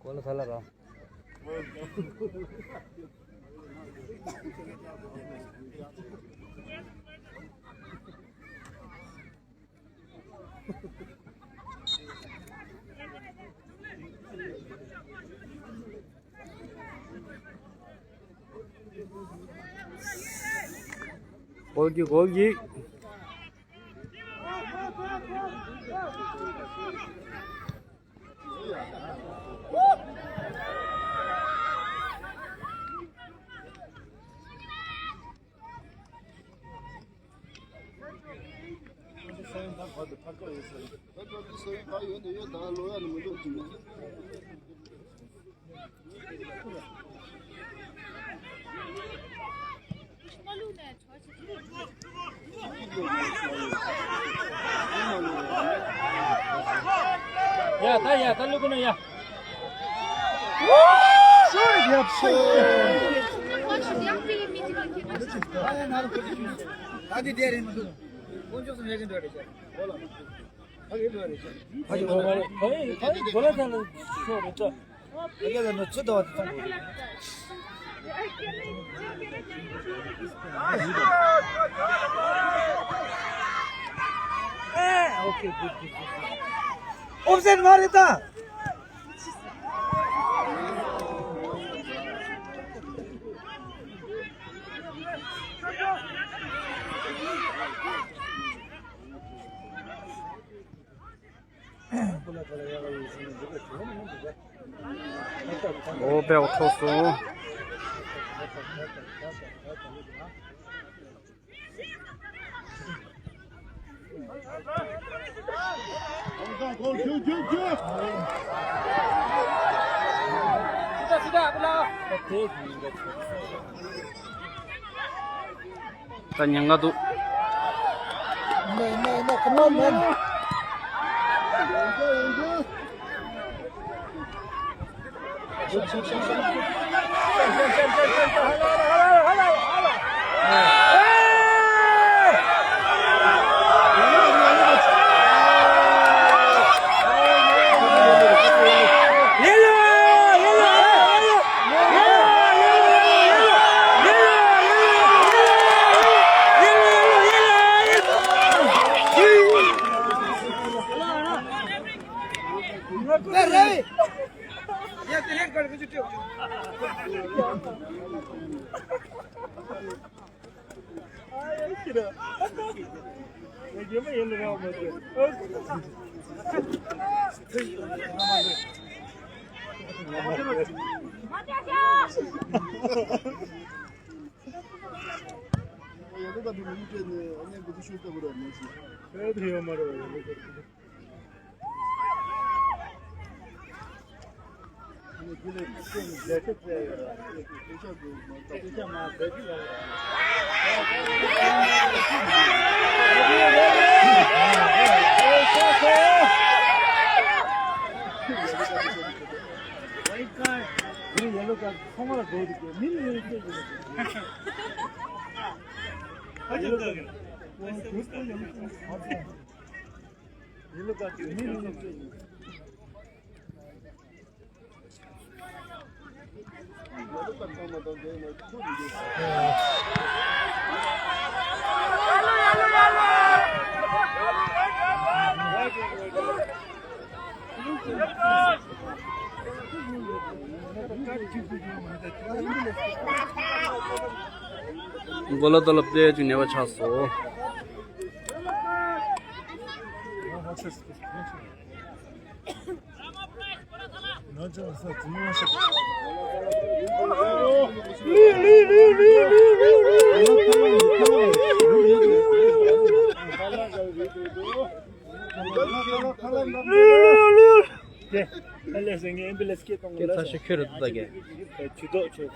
གོ་ལ་ཐ་ལ་ར། གོལ་གྱི་གོལ་གྱི། ཡ་ད་ཡ་ད་ལུ་ཀུ་ན་ཡ། ཨོབ་སེན་མ་རེད་ད། འོ་པའོ་ཐོག་སོང་། ད་ཉེན་ཁ་འདུག་མགོ་ལ་ཏོ་ལ་པེ་ཅུ་ཉེ་བ་ཆགས་སོ། ཁྱེད་ཚ་ཤོས་ཁྱོད་རེད་འདུག་ད་གས།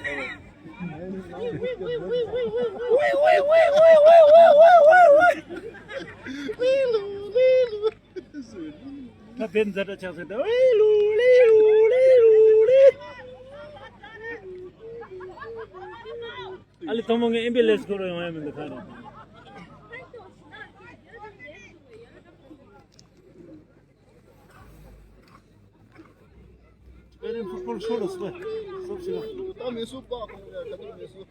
ད་བེད་འཛད་གྲྭ་ཆགས་ཟེར་ད། ཨེ་ལུ་ལེ་ལུ་ལེ་ལུ་ལེ། ཨ་ལེ་ཐོག་མ་ངས་ཨེམ་བི་ལེ་སི་ཁོ་རང་ཡོང་ཡ་མི་འདུག་ག་རེ། Football show us, man. ད་མི་སུ་པ་ཁོང་ཡ་ད་མི་སུ།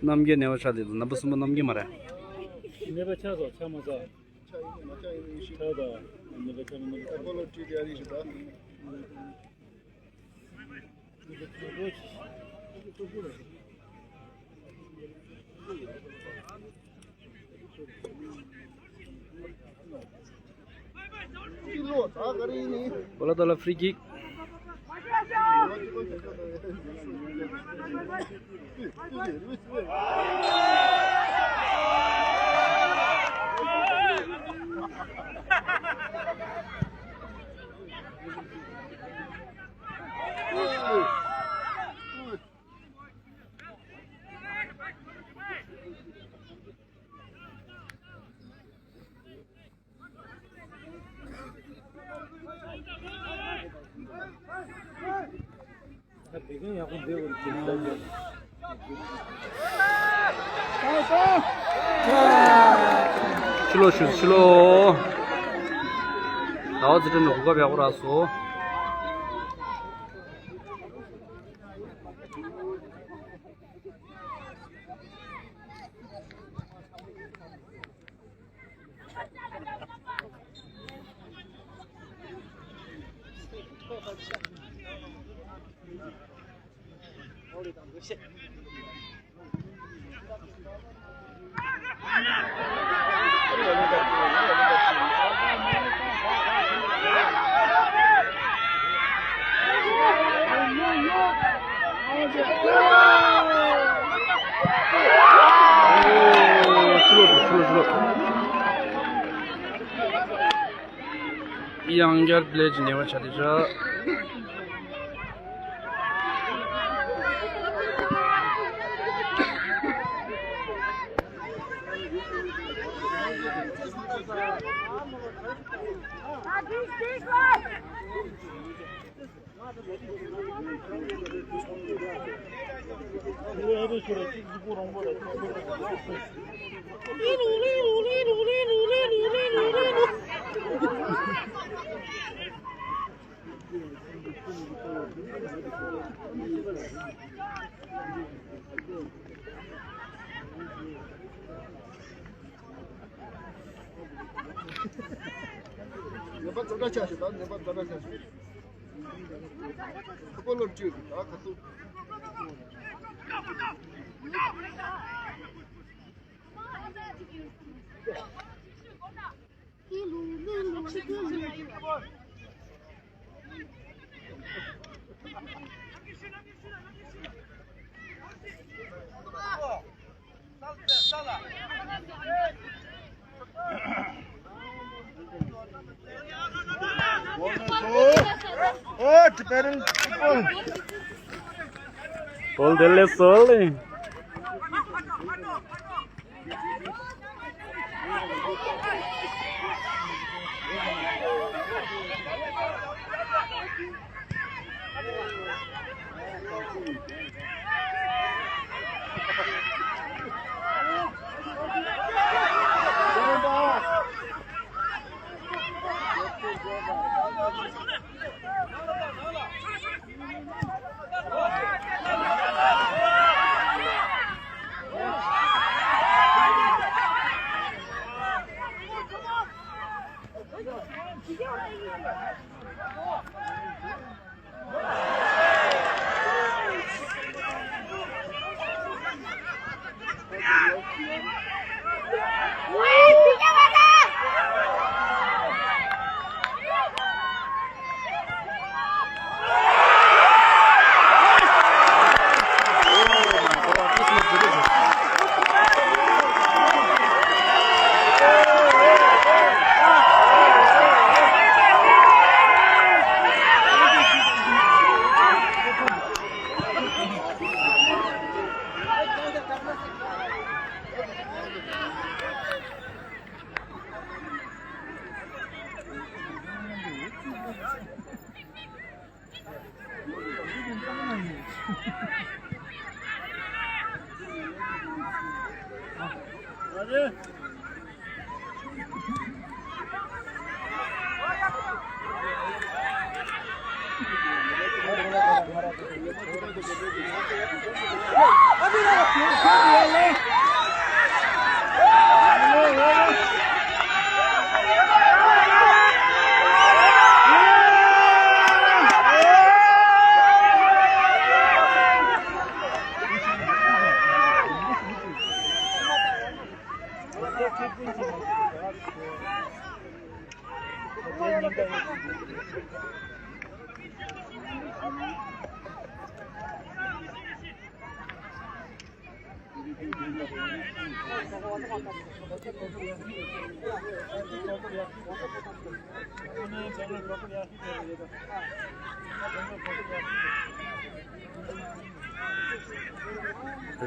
རྣམ་རྒྱལ་ནེ་བ་ཆ་དེ་དང་རྣམ་པ་གསུམ་པ་རྣམ་རྒྱལ་མ་རེད། ནེ་བ་ཆ་ཚོ་ཆ་མ་ཚ། ཆ་ཡིན་ནི་མ་ཆ་ཡིན་ནི་ཤི། ཆ་དང་ནེ་བ་ཆ་ནེ་བ་ཆ། ཨ་པོ་ལོ་ཏྲི་ཏི་ཨ་རི་ཤི་ད། Bola tola, free kick. ཕྱི་ལོགས་ཞུ། ཕྱི་ལོགས། ཟླ་བ་ཚེ་རིང་ལ་གོ་སྐབས་ཡག་པོ་རག་སོང་། དབྱངས་འགྱུར་བློས་ཀྱི་ནེ་བ་ཆ་དེ་བཞག་ནེ་པཱལ་ཛ་དྲག་ཆགས་ཤིག་ད་ནེ་པཱལ་ཛ་དྲག་ཆགས་ཤིག་ཁོ་པོ་ལོ་བཅུ་ད་ཁ་ཐུག Ball དེ་ལས་སོལ་ལེ།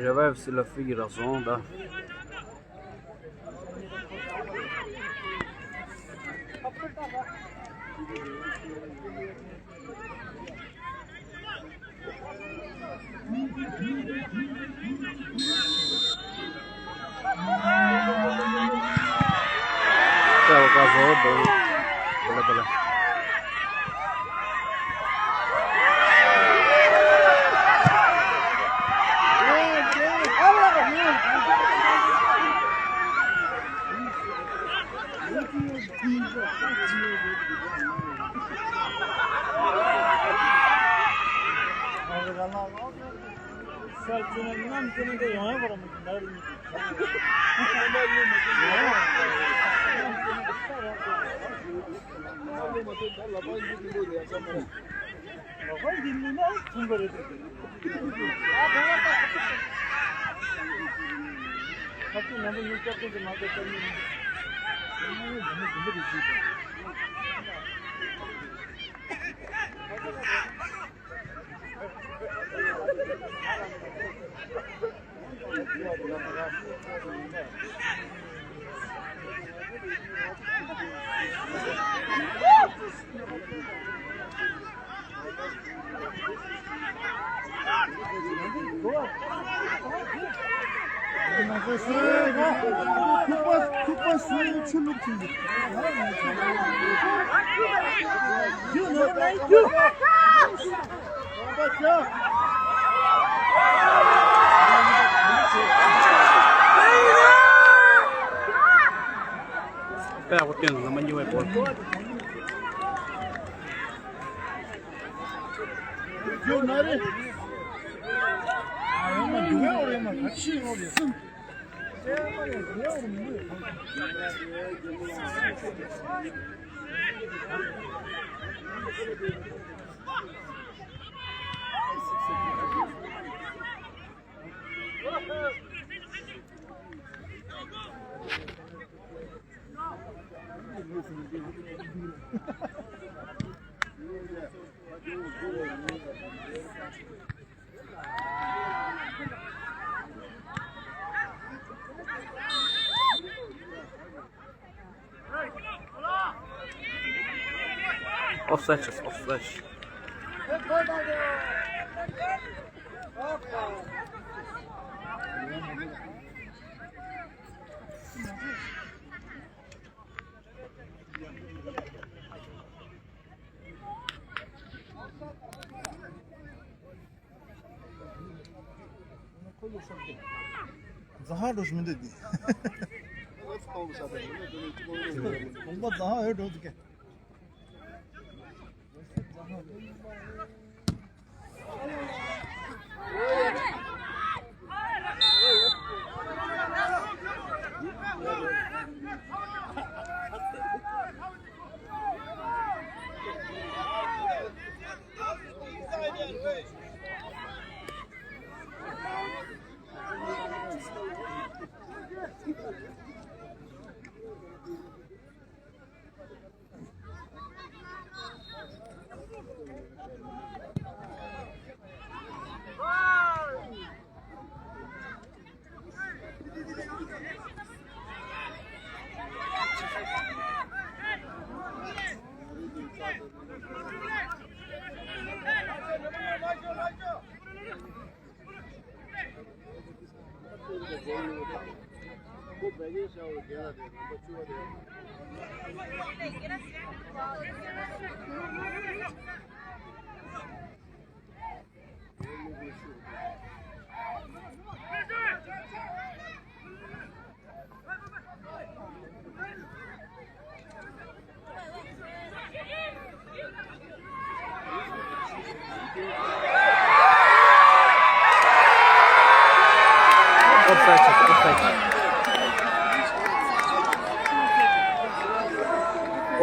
རེ་བའི་སི་ལ་ཧྥི་གི་རག་སོང་ད། Offside, offside. ཛ་ཧ་འགྲོ་ཞིག་མི་འདུག་འདི། དགོངས་པ་ཛ་ཧ་འོད་འགྲོ་འདུག་གས།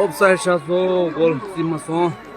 ཨོཕ་སའིཌ་ཆགས་སོང་། གོལ་རྩིས་མ་སོང་།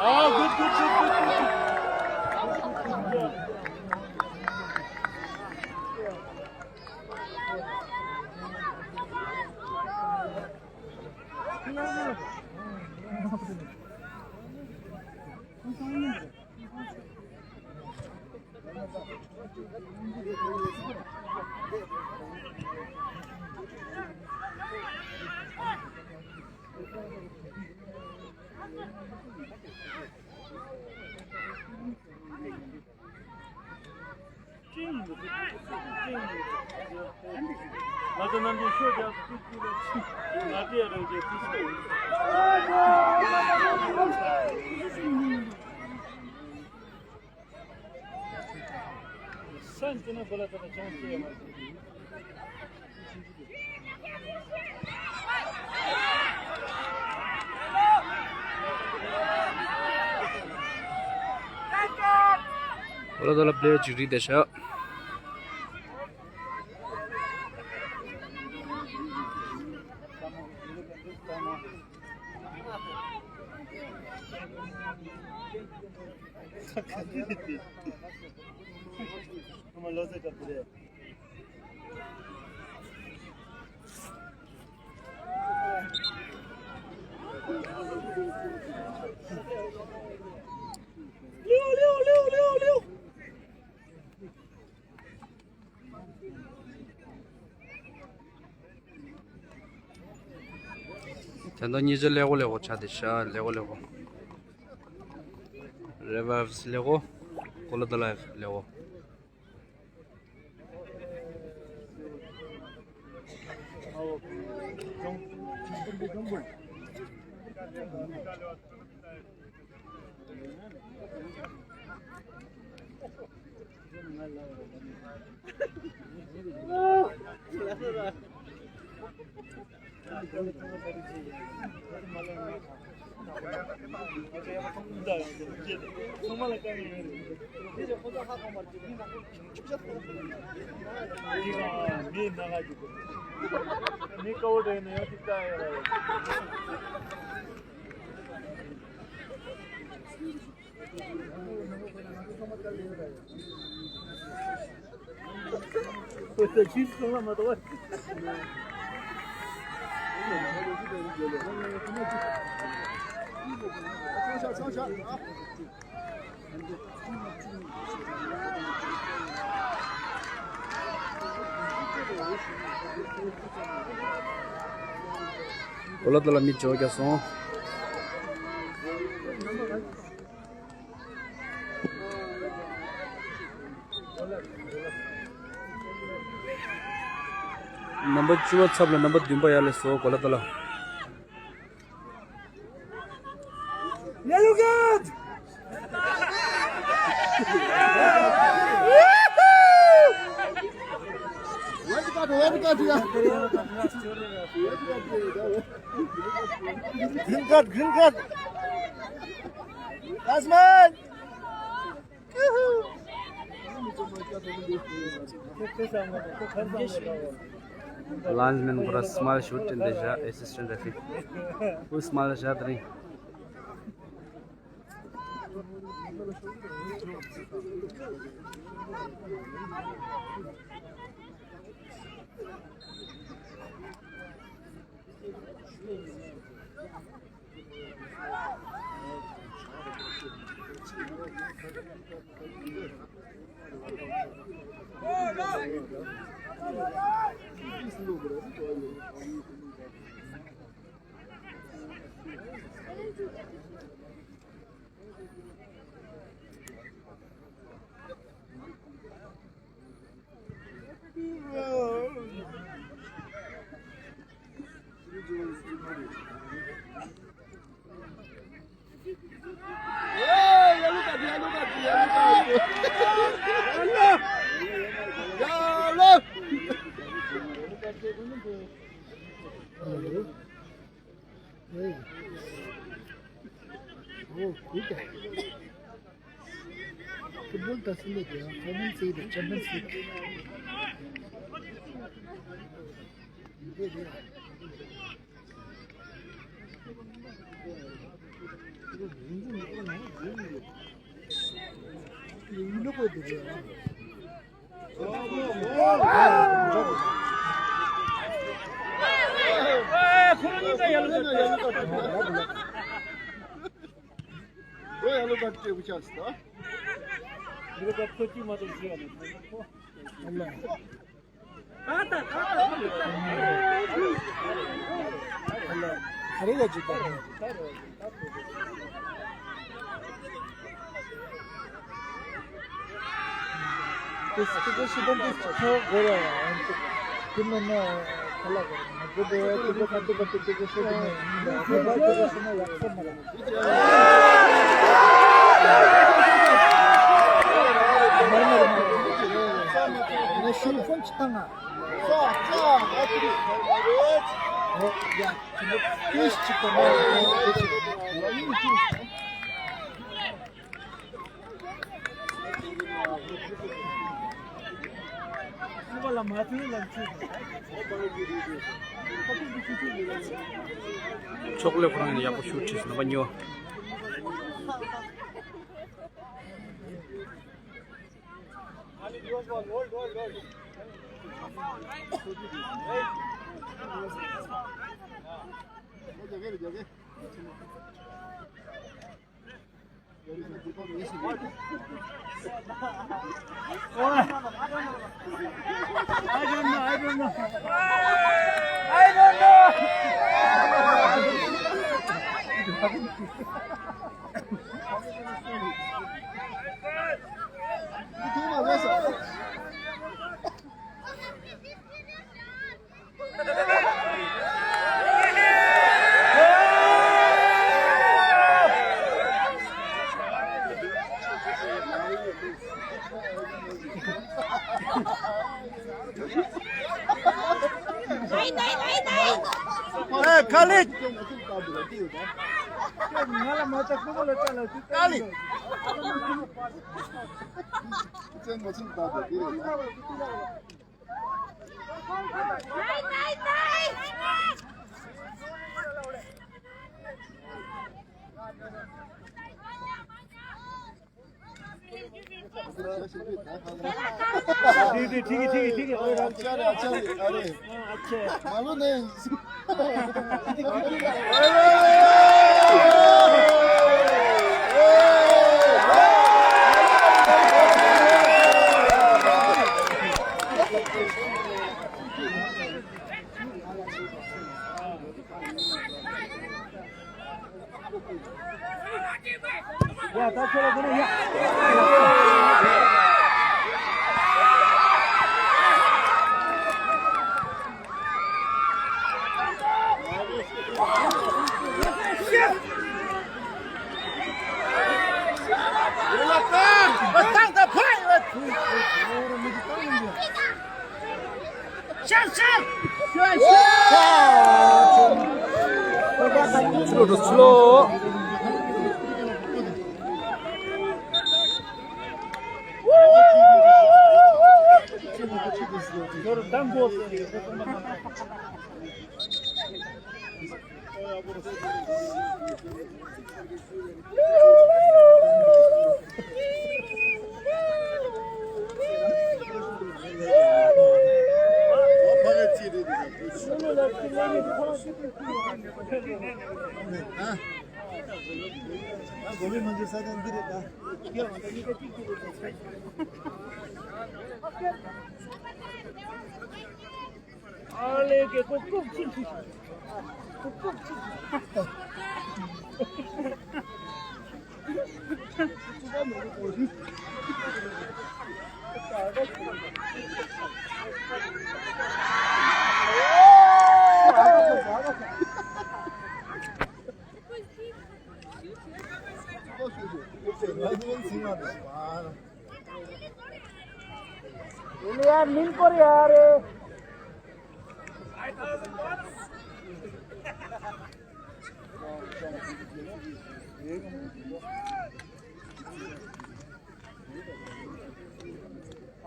ཨོ་ལ་ད་ལ་པླེ་ཡར་གཅིག་རིག་བསྡད་ཤག་ད་ལྟ་གཉིས་ཆ་ཀླད་ཀོར་ཀླད་ཀོར་ཆགས་བསྡད་ཤག་ཀླད་ཀོར་ཀླད་ཀོར། རི་ཝའི་ཝི་ཀླད་ཀོར། གོ་ལ་ཏ་ལའི་ཀླད་ཀོར། གོ་ལ་ཏ་ལ་མི་བཅོ་བརྒྱབ་སོང་། རྣམ་པ་བཅུ་པ་ཚབ་ལ་རྣམ་པ་བདུན་པ་ཡར་སླེབས་སོང་། གོ་ལ་ཏ་ལ། Yellow card! Green card, green card. Last man. Linesman for a small shoot in the ja-, assistant referee. Who small shot ring? Hey. Oh, good. Football doesn't it, yeah? Champions League, Champions League. ཕྱོགས་ལས་ཁོ་རང་ཡང་ཡག་པོ་ཤུགས་ཁྲིད་སོང་། རྣམ་པ་གཉིས་པ། I don't know, I don't know. I don't know. ཨེ། ཁ་ལེ། ང་ལ་མ་ལྟ་ཁོ་མོ་ལ་ལྟ་ལ་ཁ་ལེ། ठीक है, ठीक है, ठीक है, ठीक है। अच्छा, अच्छा, अरे। अच्छा। मालूम नहीं। Сейчас ཕྱི་ལོགས་འགྲོ། ཕྱི་ལོགས། ཨ་ལེ་གེ་ཀོ་ཀོ་ཅི་ཅི། ཀོ་ཀོ་ཅི་ཅི། यार, नींद को रे यार।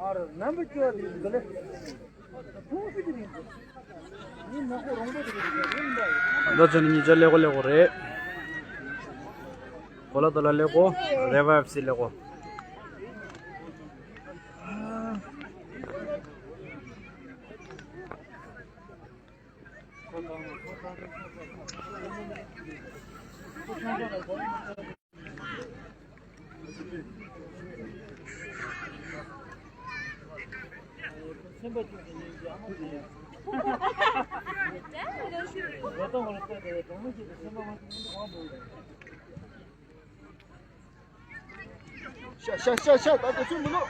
और नंबर क्यों दिले? ད་ཆ་ནི་གཉིས་ཆ་ཀླད་ཀོར་ཀླད་ཀོར་རེད། གོ་ལ་དོ་ལ་ཀླད་ཀོར། རེ་བ་ཨེཕ་སི་ཀླད་ཀོར། ཤ་ཤ་ཤ་ཤ། ད་དེ་ཚོ་མི་ལོ།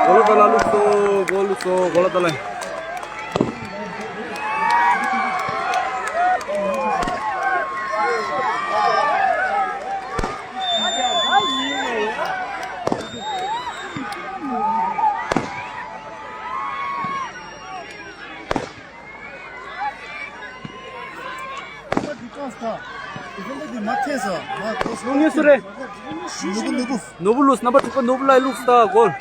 གོ་ལ་དོ་ལ་བླུགས་སོ། གོ་བླུགས་སོ། གོ་ལ་དོ་ལ། ལུག་ངེས་སུ་རེད། ནོར་བུ་ལུགས། རྣམ་པ་དྲུག་པ་ནོར་བུ་ལ་ལུགས་ད་གོལ།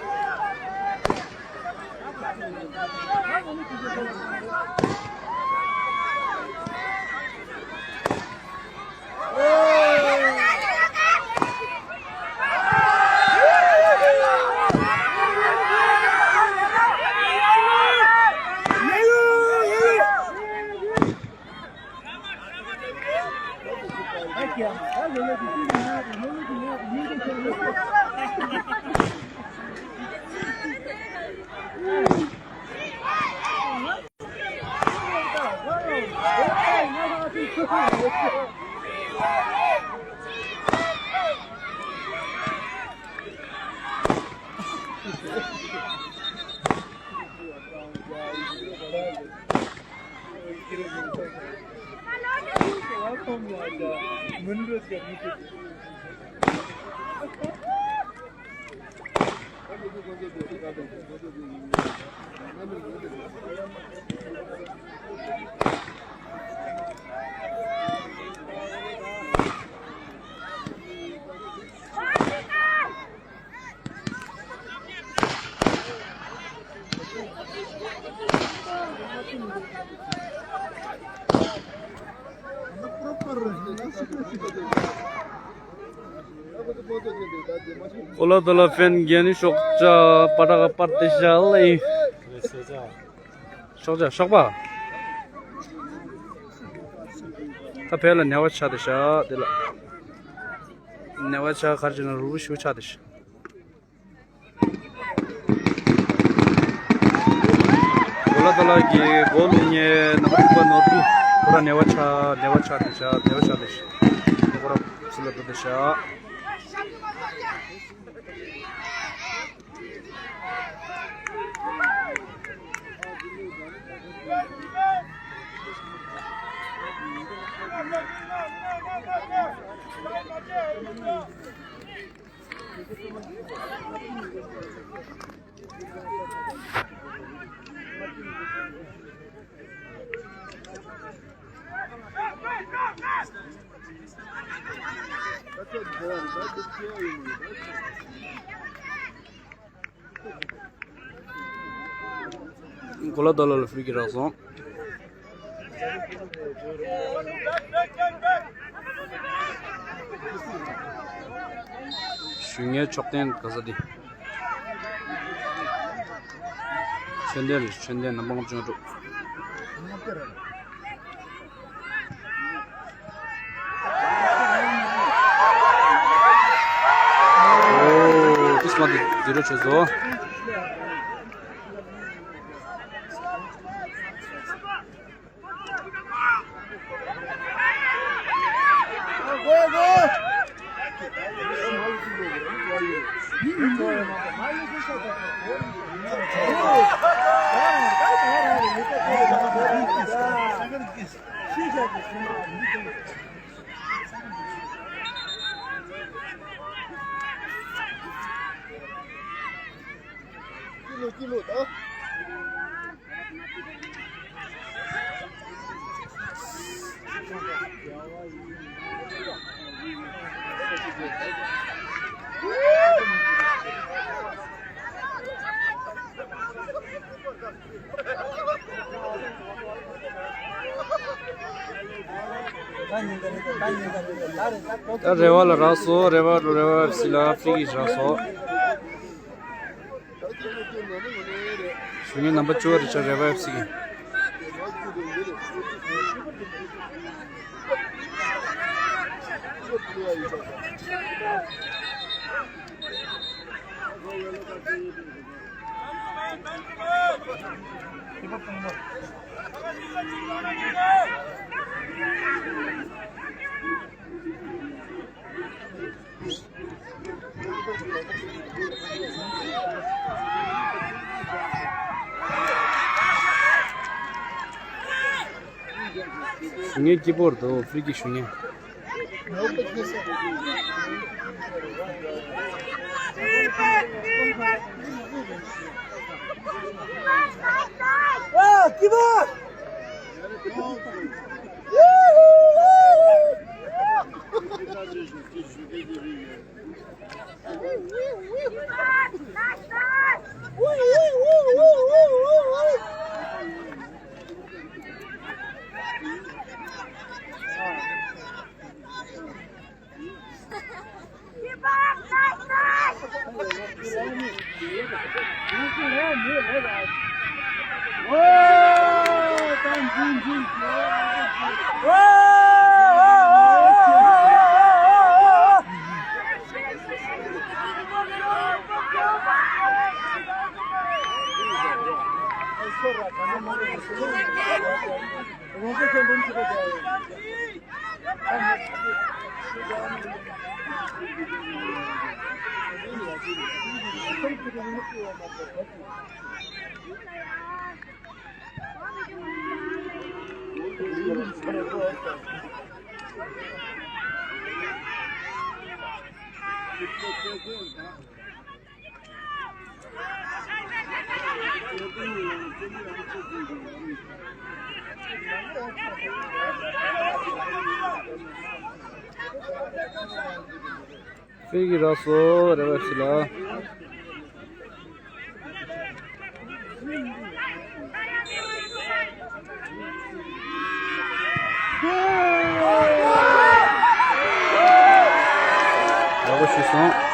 ཨོ་ལ་དོ་ལ་ཕན་རྒྱན་ནི་ཤོག་ཅ་པ་ཏ་ག་པར་ཏི་ཤ་ལེ། ཤོག་ཅ་ཤོག་པ། ད་ཕལ་ལ་ནེ་བ་ཆ་དི་ཤ་དི་ལ། ནེ་བ་ཆ་གར་ཅི་ན་རུ་ཤུ་ཆ་དི་ཤ། གོ་ལ་ཏ་ལ་གི་གོ་ལུ་ཉེ་ནམ་རུ་པ་ནོར་དུ་ཁོ་ར་ནེ་བ་ཆ་ནེ་བ་ཆ་དི་ཤ་ནེ་བ་ཆ་དི་ཤ། ཁོ་ར་སུ་ལ་དུ་དི་ཤ། གོ་ལ་དོ་ལ་ལ་ཧྥི་རི་ཀིག་རག་སོང་། གཞུང་གཉེར་མཆོག་ལྡན་ག་ས་འདི། ཆོས་ལྡན་རེད། ཆོས་ལྡན་ནམ་འབངས་ལྗོངས་གྲུབ། ཨོ། ཏིས་མ་དེ་ཛི་རོ་བྱས་སོ། ད་རེ་བ་ལ་རག་སོ། རེ་བ་རེ་བ་སི་ལ་ཧྥི་རི་ཀིག་རག་སོ། གཞུང་གཉེར་རྣམ་པ་བཅུ་པ་རི་ཅར་རེ་བ་ཧྥི་རི་ཀིག། གཞུང་གཉེར་སྐྱིད་པོ་རེད་དོ། ཧྥི་རི་ཀིག་གཞུང་གཉེར། ཕ་གི་རག་སོང་རེ་བ་ཞིག་ལ། ཡག་པོ་ཞིག་སོང་།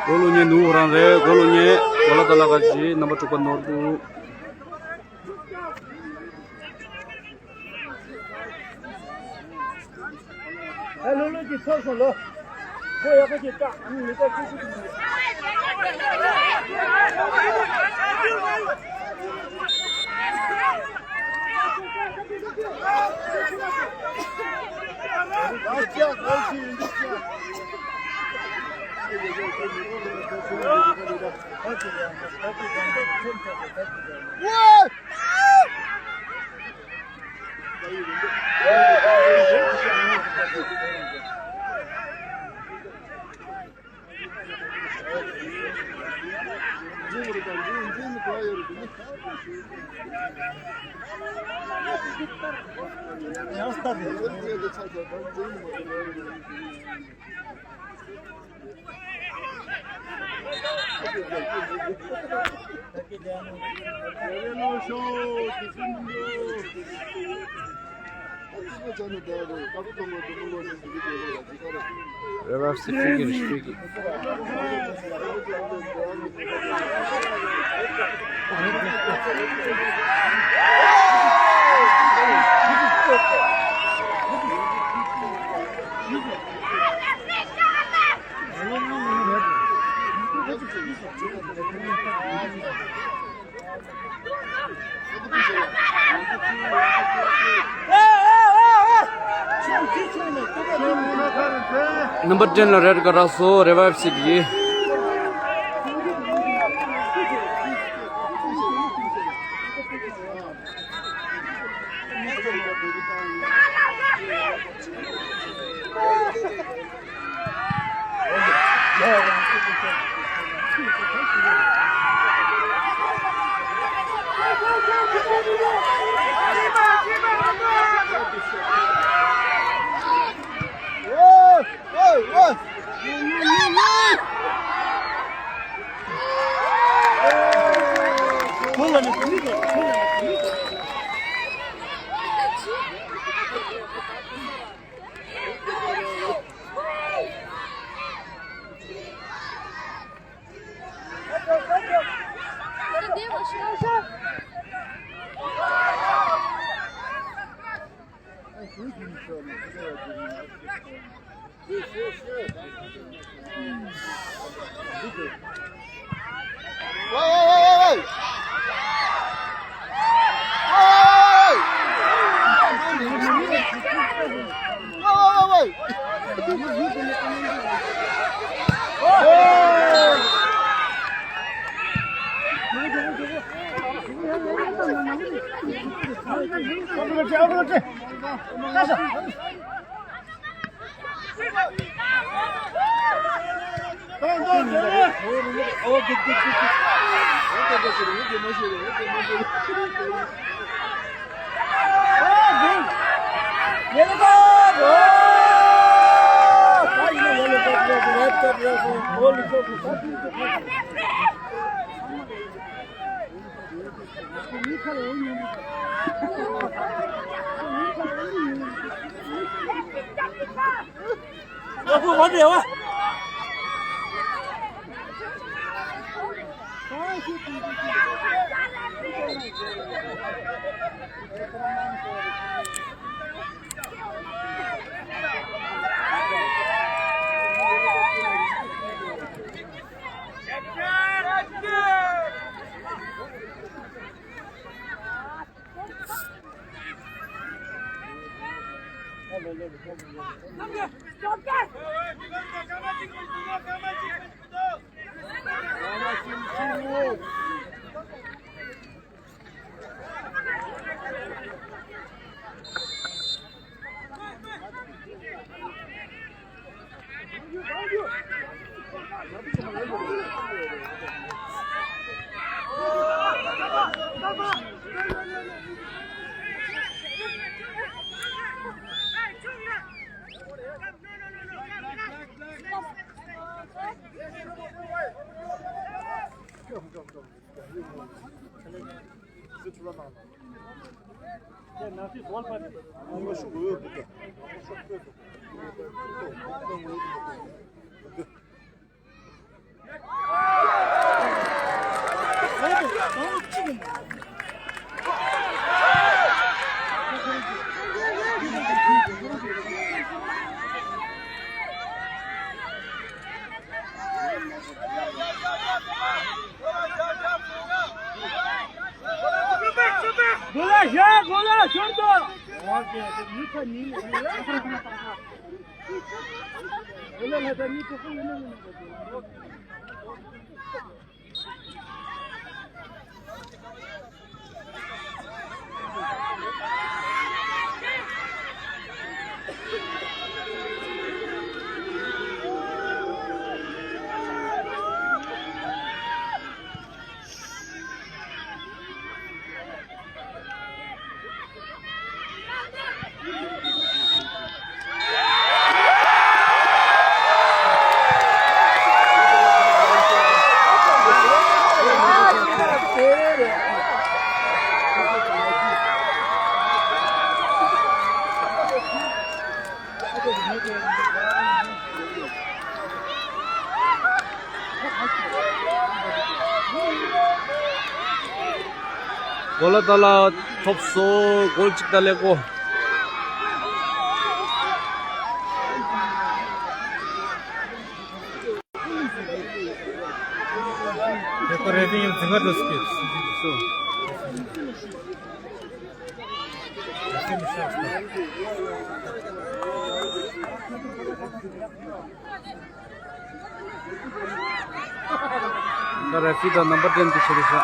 གོ་ལོ་ཉེ་ནུ་རང་རེད། གོ་ལོ་ཉེ་གོ་ལ་ད་ལ་ག་ཞི་རྣམ་པ་དྲུག་པ་ནོར་བུ། ཨ་ལོ་ལོ་ཅིག་ཚོགས་སོང་ལོ། ཁོ་ཡག་པོ་ཅིག་བཀྲ། ཨ་ནི་མི་བཀྲ་ཤིས་ཤིག་གི་མི། རེ་བ་སི་ཕི་གི་རི་ཕི་གི། རྣམ་པ་བདུན་ལ་རེད་ག་རག་སོ་རེ་བ་ཞིག་གིས། 喂，喂，喂，喂，喂！喂，喂，喂，喂！གོ་ལ་ཏ་ལ་ཐོབ་སོ། གོལ་གཅིག་ཏ་ལེ་ཀོ། དེ་ཁོ་རེ་ཏི་ཡང་འཛིང་ག་འགྲོ་སྲིད་ཀྱི། སོ། ད་རེ་ཕི་དང་རྣམ་པ་ཅན་དུ་ཆེ་རུ་ཤ།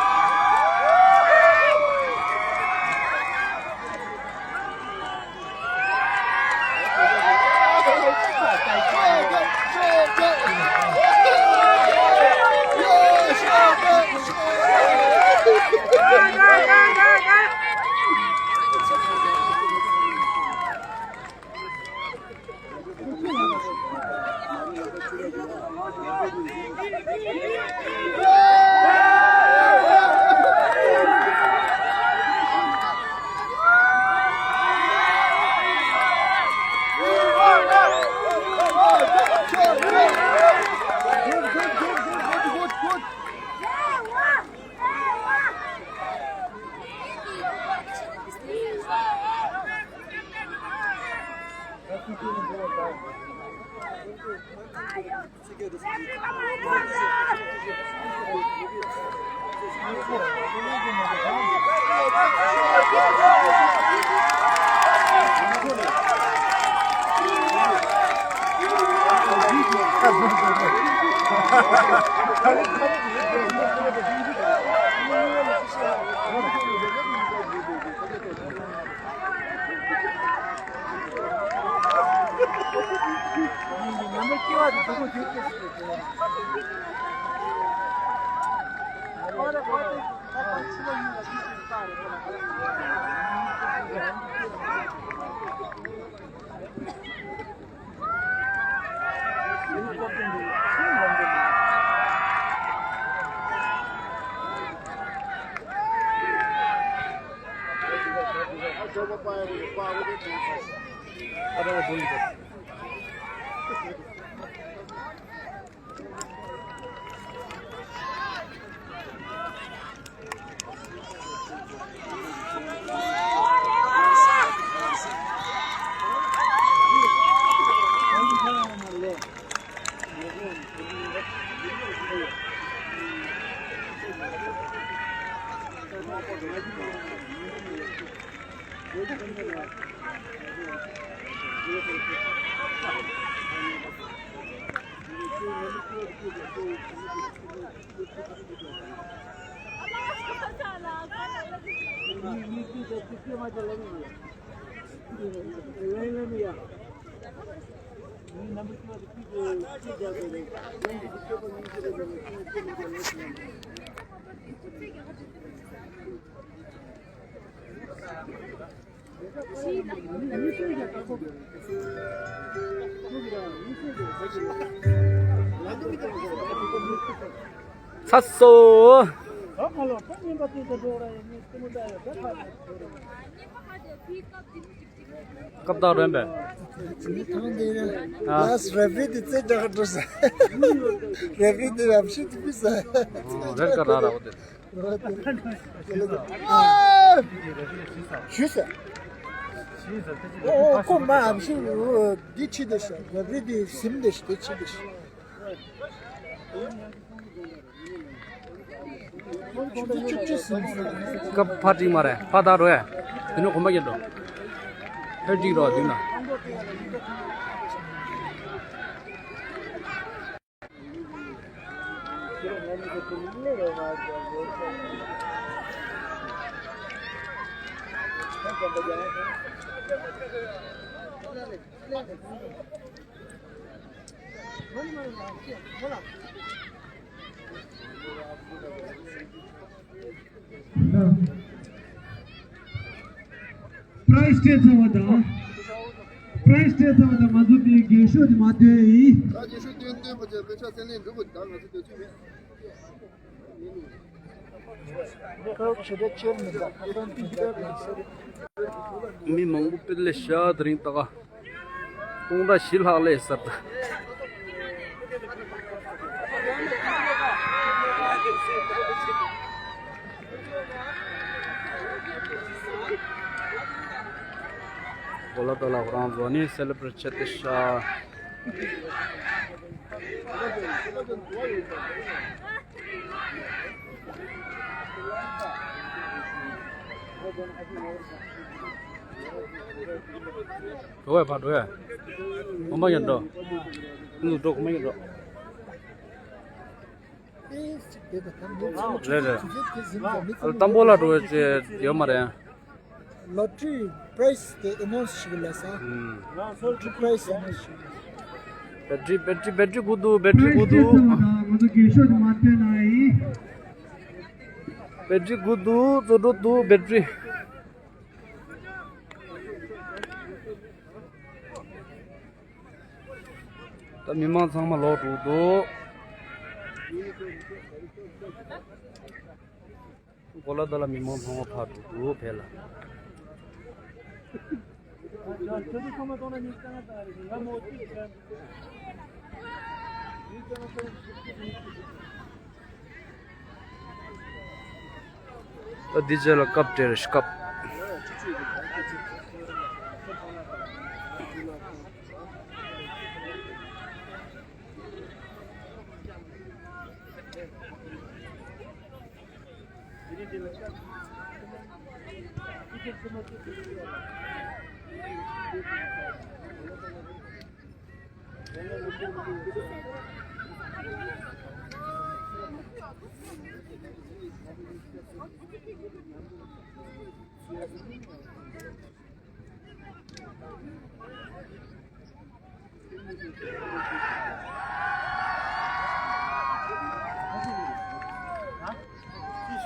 ཚ་སོ། སྐབས་དང་རན་པས། ཨ། ལགས་རེ་ཕི་དེ་རྩེ་རྒྱག་འགྲོ་ས། རེ་ཕི་དེ་རབ་ཤི་དུ་ཕི་ས། རེད་ཀ་ར་ར་བོ་དེ། ཞུས་ས། ཨོ་ཨོ་ཁོ་མ་ཨམ་ཤི་འདི་ཆི་དེ་ཤ་རེ་ཕི་དེ་སིམ་དེ་ཤ་དེ་ཆི་དེ་ཤ། སྐབས་ཕར་འགྲིག་མ་རེད། ཕར་ད་རོ་ཡ། དེ་ནི་གོམ་པ་རྒྱབ་འགྲོ། ཕར་འགྲིག་རོགས་དུས་ན། པྲའི་སི་སྤྲད་ཚར་བ་དང་། པྲའི་སི་སྤྲད་ཚར་བ་དང་ང་ཚོ་དེ་རྒྱན་ཤོག་དེ་མ་སྟོན་ཡིན། ད་རྒྱན་ཤོག་སྟོན་སྟོན་པ་ཅན་དཔེ་ཆ་སེང་ལེན་འགྲུབ་པ་དང་ང་ཚོ་སྟོན་ཚུལ་མེད། མི་མང་པོ་དཔེ་ལས་ཤ་དེ་རིང་ལྟ་ག་སྟོང་ཕྲག་བཞི་ལྷག་ལས་ཟེར་ད། གོ་ལ་ཏོ་ལ་ཁོ་རང་ཚོ་ནི་སེ་ལེ་བྲེཊ་བྱེད་དེ་ཤ། འགྲོ་བས་ཕར་འགྲོ་ཡ། གོམ་པ་ཡར་འགྲོ། ཁོང་ཚོ་འགྲོ་གོམ་པ་ཡར་འགྲོ། རེད་རེད། ཨ་ལ་དང་པོ་ལ་འགྲོ་བའི་ཅེས་ཡོད་མ་རེད། ལོ་ཊ་རི་པྲའི་སི་དེ་ཨེ་ནའུན་སི་ཞིག་ལ་ས། ལོ་ཊ་རི་པྲའི་སི་ཨེ་ནའུན་སི་ཞིག། བེ་ཊི་རི་བེ་ཊི་རི་བེ་ཊི་རི་དགོས་འདུག་བེ་ཊི་རི་དགོས་འདུག་ང་ཚོ་རྒྱན་ཤོག་དེ་མ་སྟོན་ན་ཡིན། བེ་ཊི་རི་དགོས་འདུག་བཙོ་འགྲོ་འདུག་བེ་ཊི་རི། ད་མི་མང་ཚང་མ་ལོག་འགྲོ་འདུག་གོ་ལ་ད་ལ་མི་མང་ཚང་མ་ཕར་འགྲོ་འདུག་བལ་ལ། ད་འདི་རྗེས་ལ་སྐབས་དེར་སྐབས།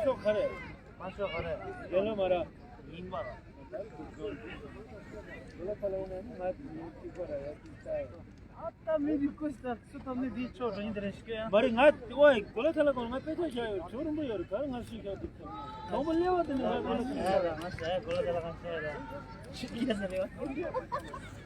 ཤོག་ག་རེ། མ་ཤོག་ག་རེ། རྒན་ལོ་མ་ར། ཡིན་པ་ར། གོ་ལ་ཐ་ལ་ཡིན་ན་ང་ཡིན་གཅིག་པ་ར་ཡ་གཅིག་ལྟ་ཡ། ཨ་ད་མི་འདི་ཀུས་ད་སུ་ད་མི་འདི་ཆོ་རིང་དེ་རེ་ཤི་ཀ་ཡ། མ་རེད་ང་ཨོ་ཡ་གོ་ལ་ཐ་ལ་གོ་ང་དཔེ་ཆ་བཞག་ཡོད་ཆོ་རིང་པོ་ཡོད་རེད་ག་རེ་ང་སུས་བཞག་འདུག་ད་དང་པོ་སླེ་བ་དེ་ནི་ང་གོ་ལ་ཐ་ལ་ང་ས་ཡ་གོ་ལ་ཐ་ལ་ང་ས་ཡ་ར་ཤི་ཀི་ཡ་ས་རེ་བ།